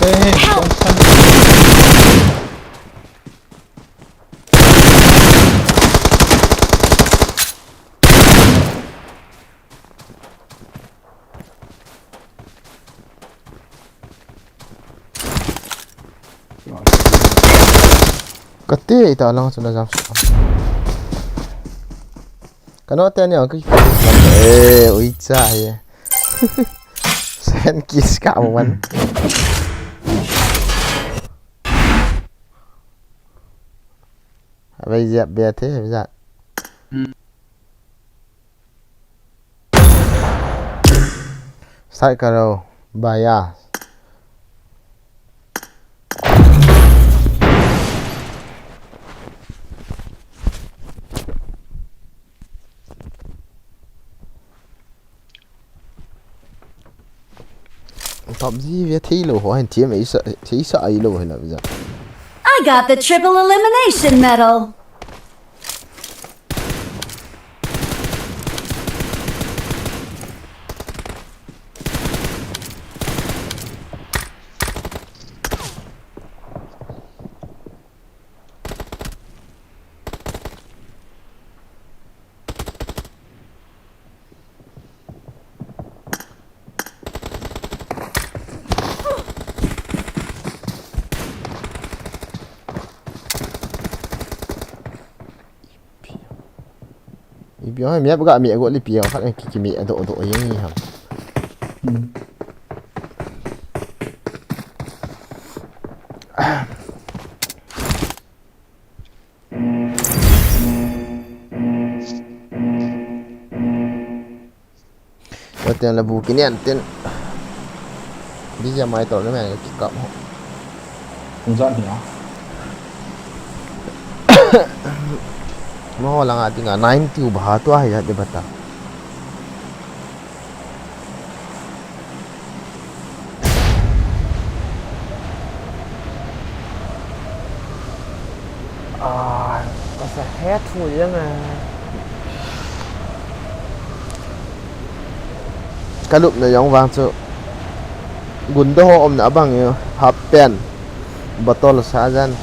Hey, hey, help! Don't stand. Kati ita lang suna jam. Kano teni ang ki. Eh, ui cha ye. Sen kis ka man. Abai jap be the, abai jap. Start karo, bhaiya. PUBG ve thei lou ho hin thiam ei sa, thei sa ei lou hin la ve ja. I got the triple elimination medal. Yo, mi ap ga mi go li pi khat ki ki mi do do yang ni ham. Hmm. Yo, ten la bu ki nian ten. Bi ja mai to le me ki kap ho. Kung za ni a. Mo ho la nga ti nga nine ti u ba to a ya de bata. Ah, ka sa het hu yang a. Ka lupna jong vang chu gunda ho umna abang yo, half pant, bottle sa jan.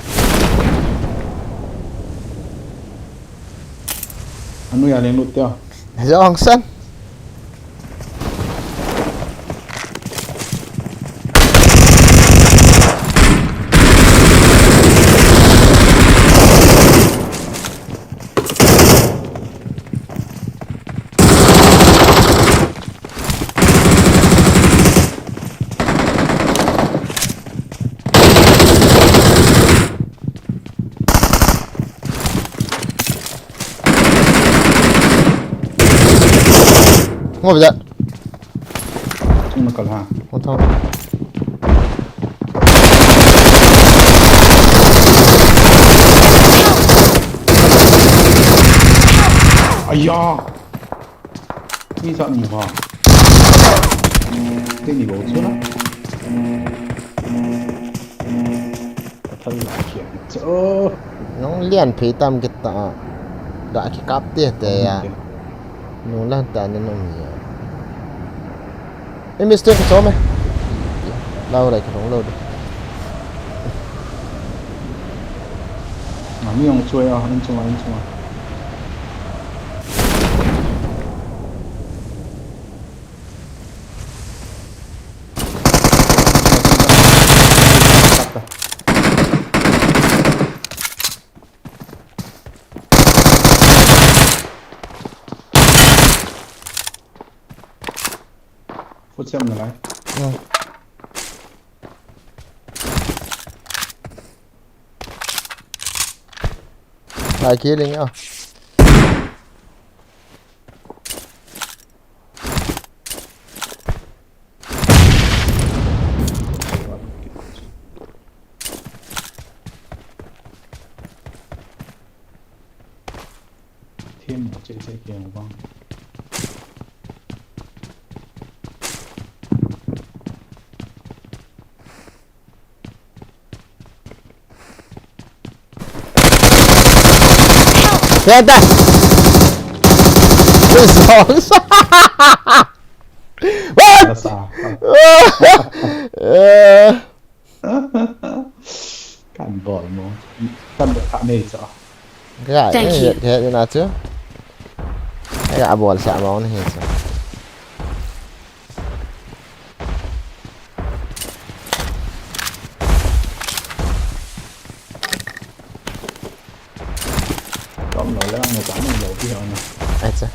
Anui a leng lut teo. Jong san. Ngo bida. Chung na kal ha. Ngo thong. Aya. Ni sa ni ha. Te ni bo chu na. Ka thal la kian. Cho. Nong lian phei tam kita. Ga ki kap te te ya. Nu lan ta na nong ya. E mister ko chome. Lau lai ka long lo de. Ami ong choi a, in chunga, in chunga. Food sem na lai. Hmm. Lai ki ling a. Them mo che che ke bang. Kaya ta. This is all. What? That's a Eh, Kan bol mo. Kan bol kha nei cha. Kaya, Thank eh, you. Kaya na chu. Kaya bol sa mo ni chu. Kom lo le ang cha ni lo pi ho na. Acha.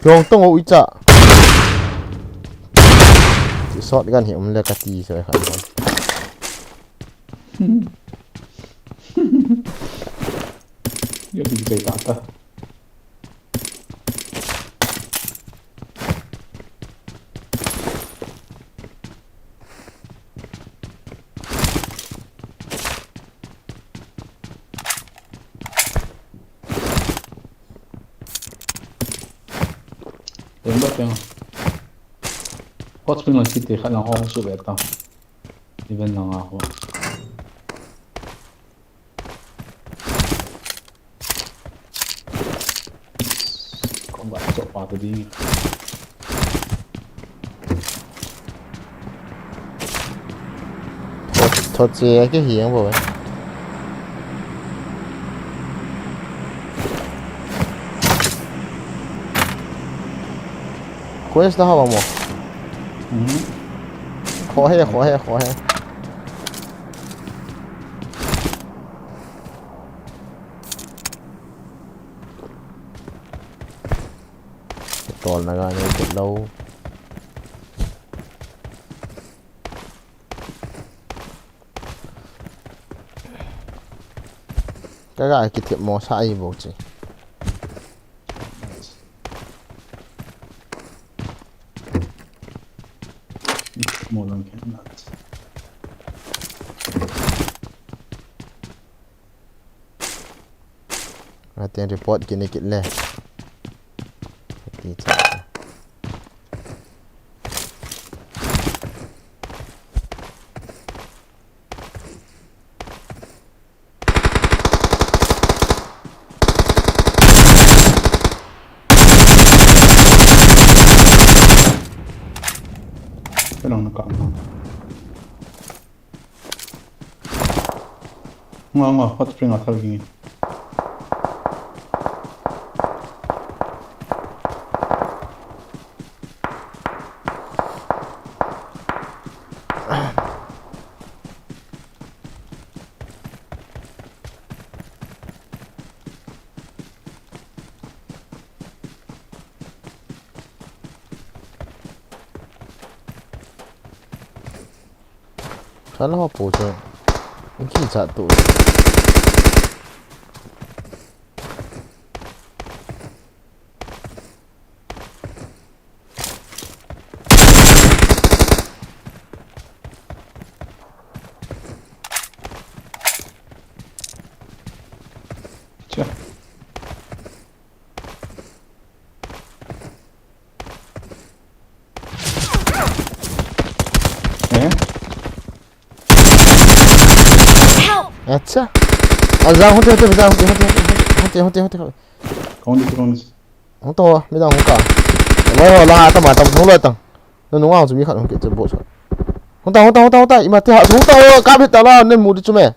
Long tong o icha. Shotgun hi um le kati so khan. Yo di pe ta ta. Teng ba teng. Hot spring lang city khat lang ho su ve ta. Even lang a ho. Kong ba cho pa tu ding. Thot, thot che ke hiang bo. Eh. Quest la hava mo. Mhm. Kho he, kho he, kho he. Tol na ga ne ke lo. Ka ga kithep mo sa i bo che. Mo lang khen na. Atin report kini kit le. Ti cha. Kailang na ka. Nga, nga, hot spring a thal ging. Sala ho po chu. Ki cha tu. Cha. Eh? Help! Acha. Ajang, hote, hote, ajang, hote, hote, hote, hote, hote, hote. Kong di, kong di. Hung tong, midang hung ka. Loi ho, la, tama, tam, hung loi tang. Nunung a hung chu mi khat hung kit chu bo chu. Hung tang, hung tang, hung tang, hung tang. Ima te ha, hung tang, oh, kap hita la, nen mu di chu me.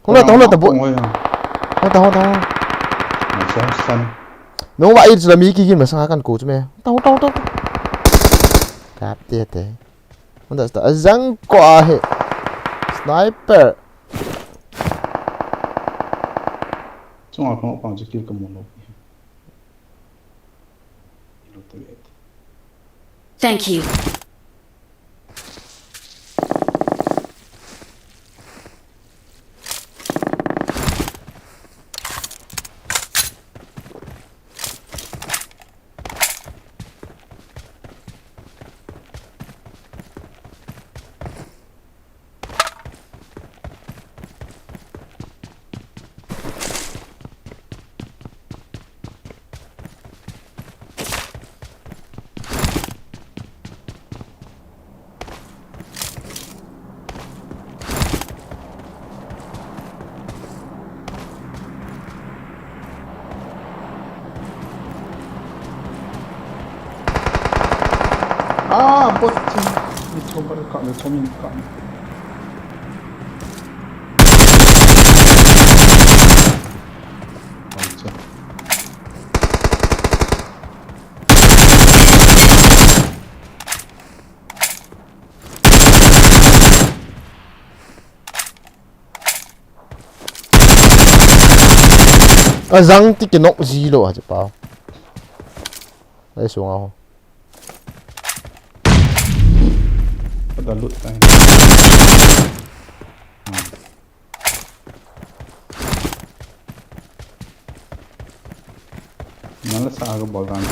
Hung loi tang, hung loi tang, bo. Hung loi tang, hung loi tang. Hung tang, hung tang. Nung va i chu la mi kigin masang a kan ko chu me. Hung tang, hung tang, hung tang. Kap te te. Hung tang, hung tang. Ajang ko a he. Sniper. Chunga phang pang chu kill ka mu lo. Thank you. Ah, bot. Ni chom ba ka, ni chom ni ka. Ai cha. Ajang ti kinok ji lo a, che pau. Ai, sunga ho. Ada lut tai. Nala sa aga bol dan.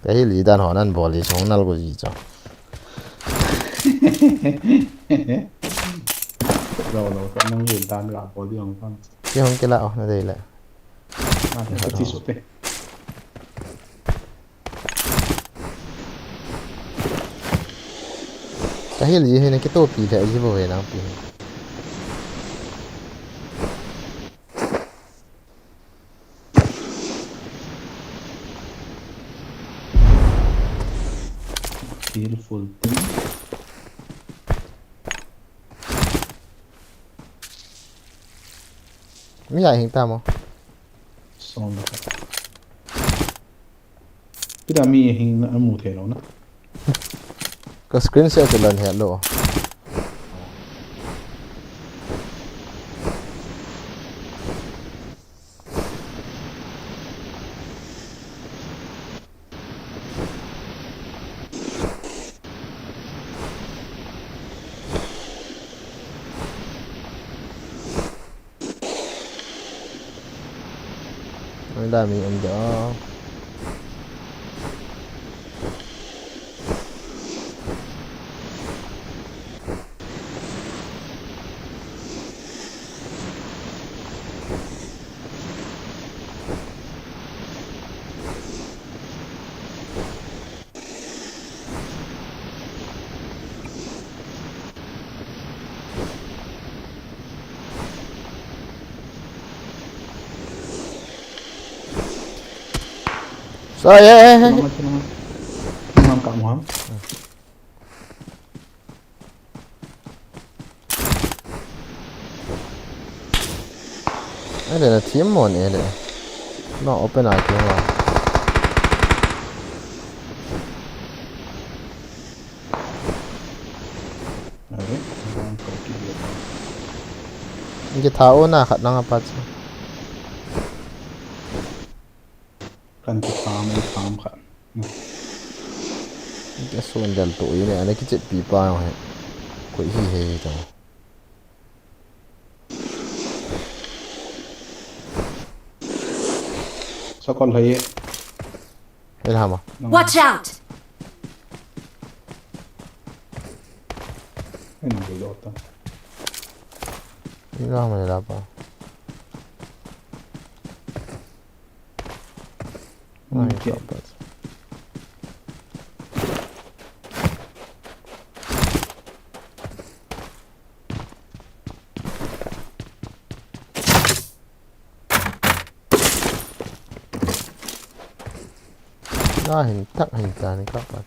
Ka hil i dan ho nan bol i song nal go ji cho. Lo lo, ka nang hil dan la bol di hong pang. Ki hong kila oh, na dei le. Ma, ka ti so te. Ka hil i he na ki to pi le ji bo he nang pi. Beautiful thing. Mi a hing ta mo. Song na. Kita mi hing na amu thei lou na. Ka screen share chu lan he lou. Ai da mi um da. Sorry, eh, eh, eh. Tinang, tinang. Tinang ka mo. Ele na team mo ni ele. No open a team mo. Are, ang kau kibia. Inge tha o na khat lang apat. Kan ki farm, i farm khat. Inge sun del tu ini, ana kichit pi pa he. Koi hi he to. Sakol hai. Ilhama. Watch out! Ini dulu otak. Ilhama ni apa? Ai, okay. Kapat. Na hin tak hin ta ni kapat.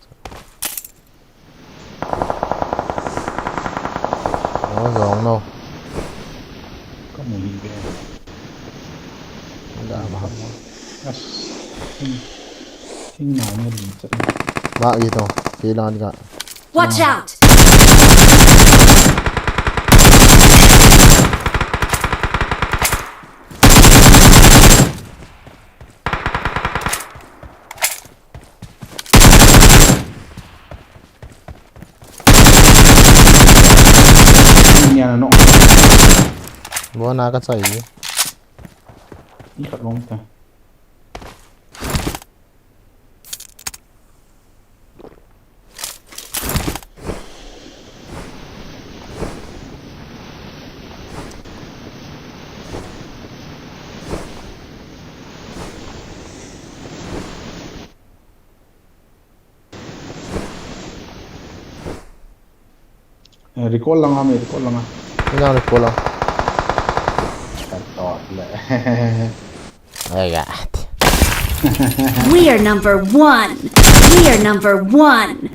Oh, zong no. Kamu hi be. Da ma. As. Ting. Ting na ni din chat. Ba ito. Kailan ka. Watch out! Nia na no. Bo na ka chai. Ni khat long ta. Eh, recall lang ah, may recall lang ah. Ina recall lang. Katot le. Ay, God. We are number one. We are number one.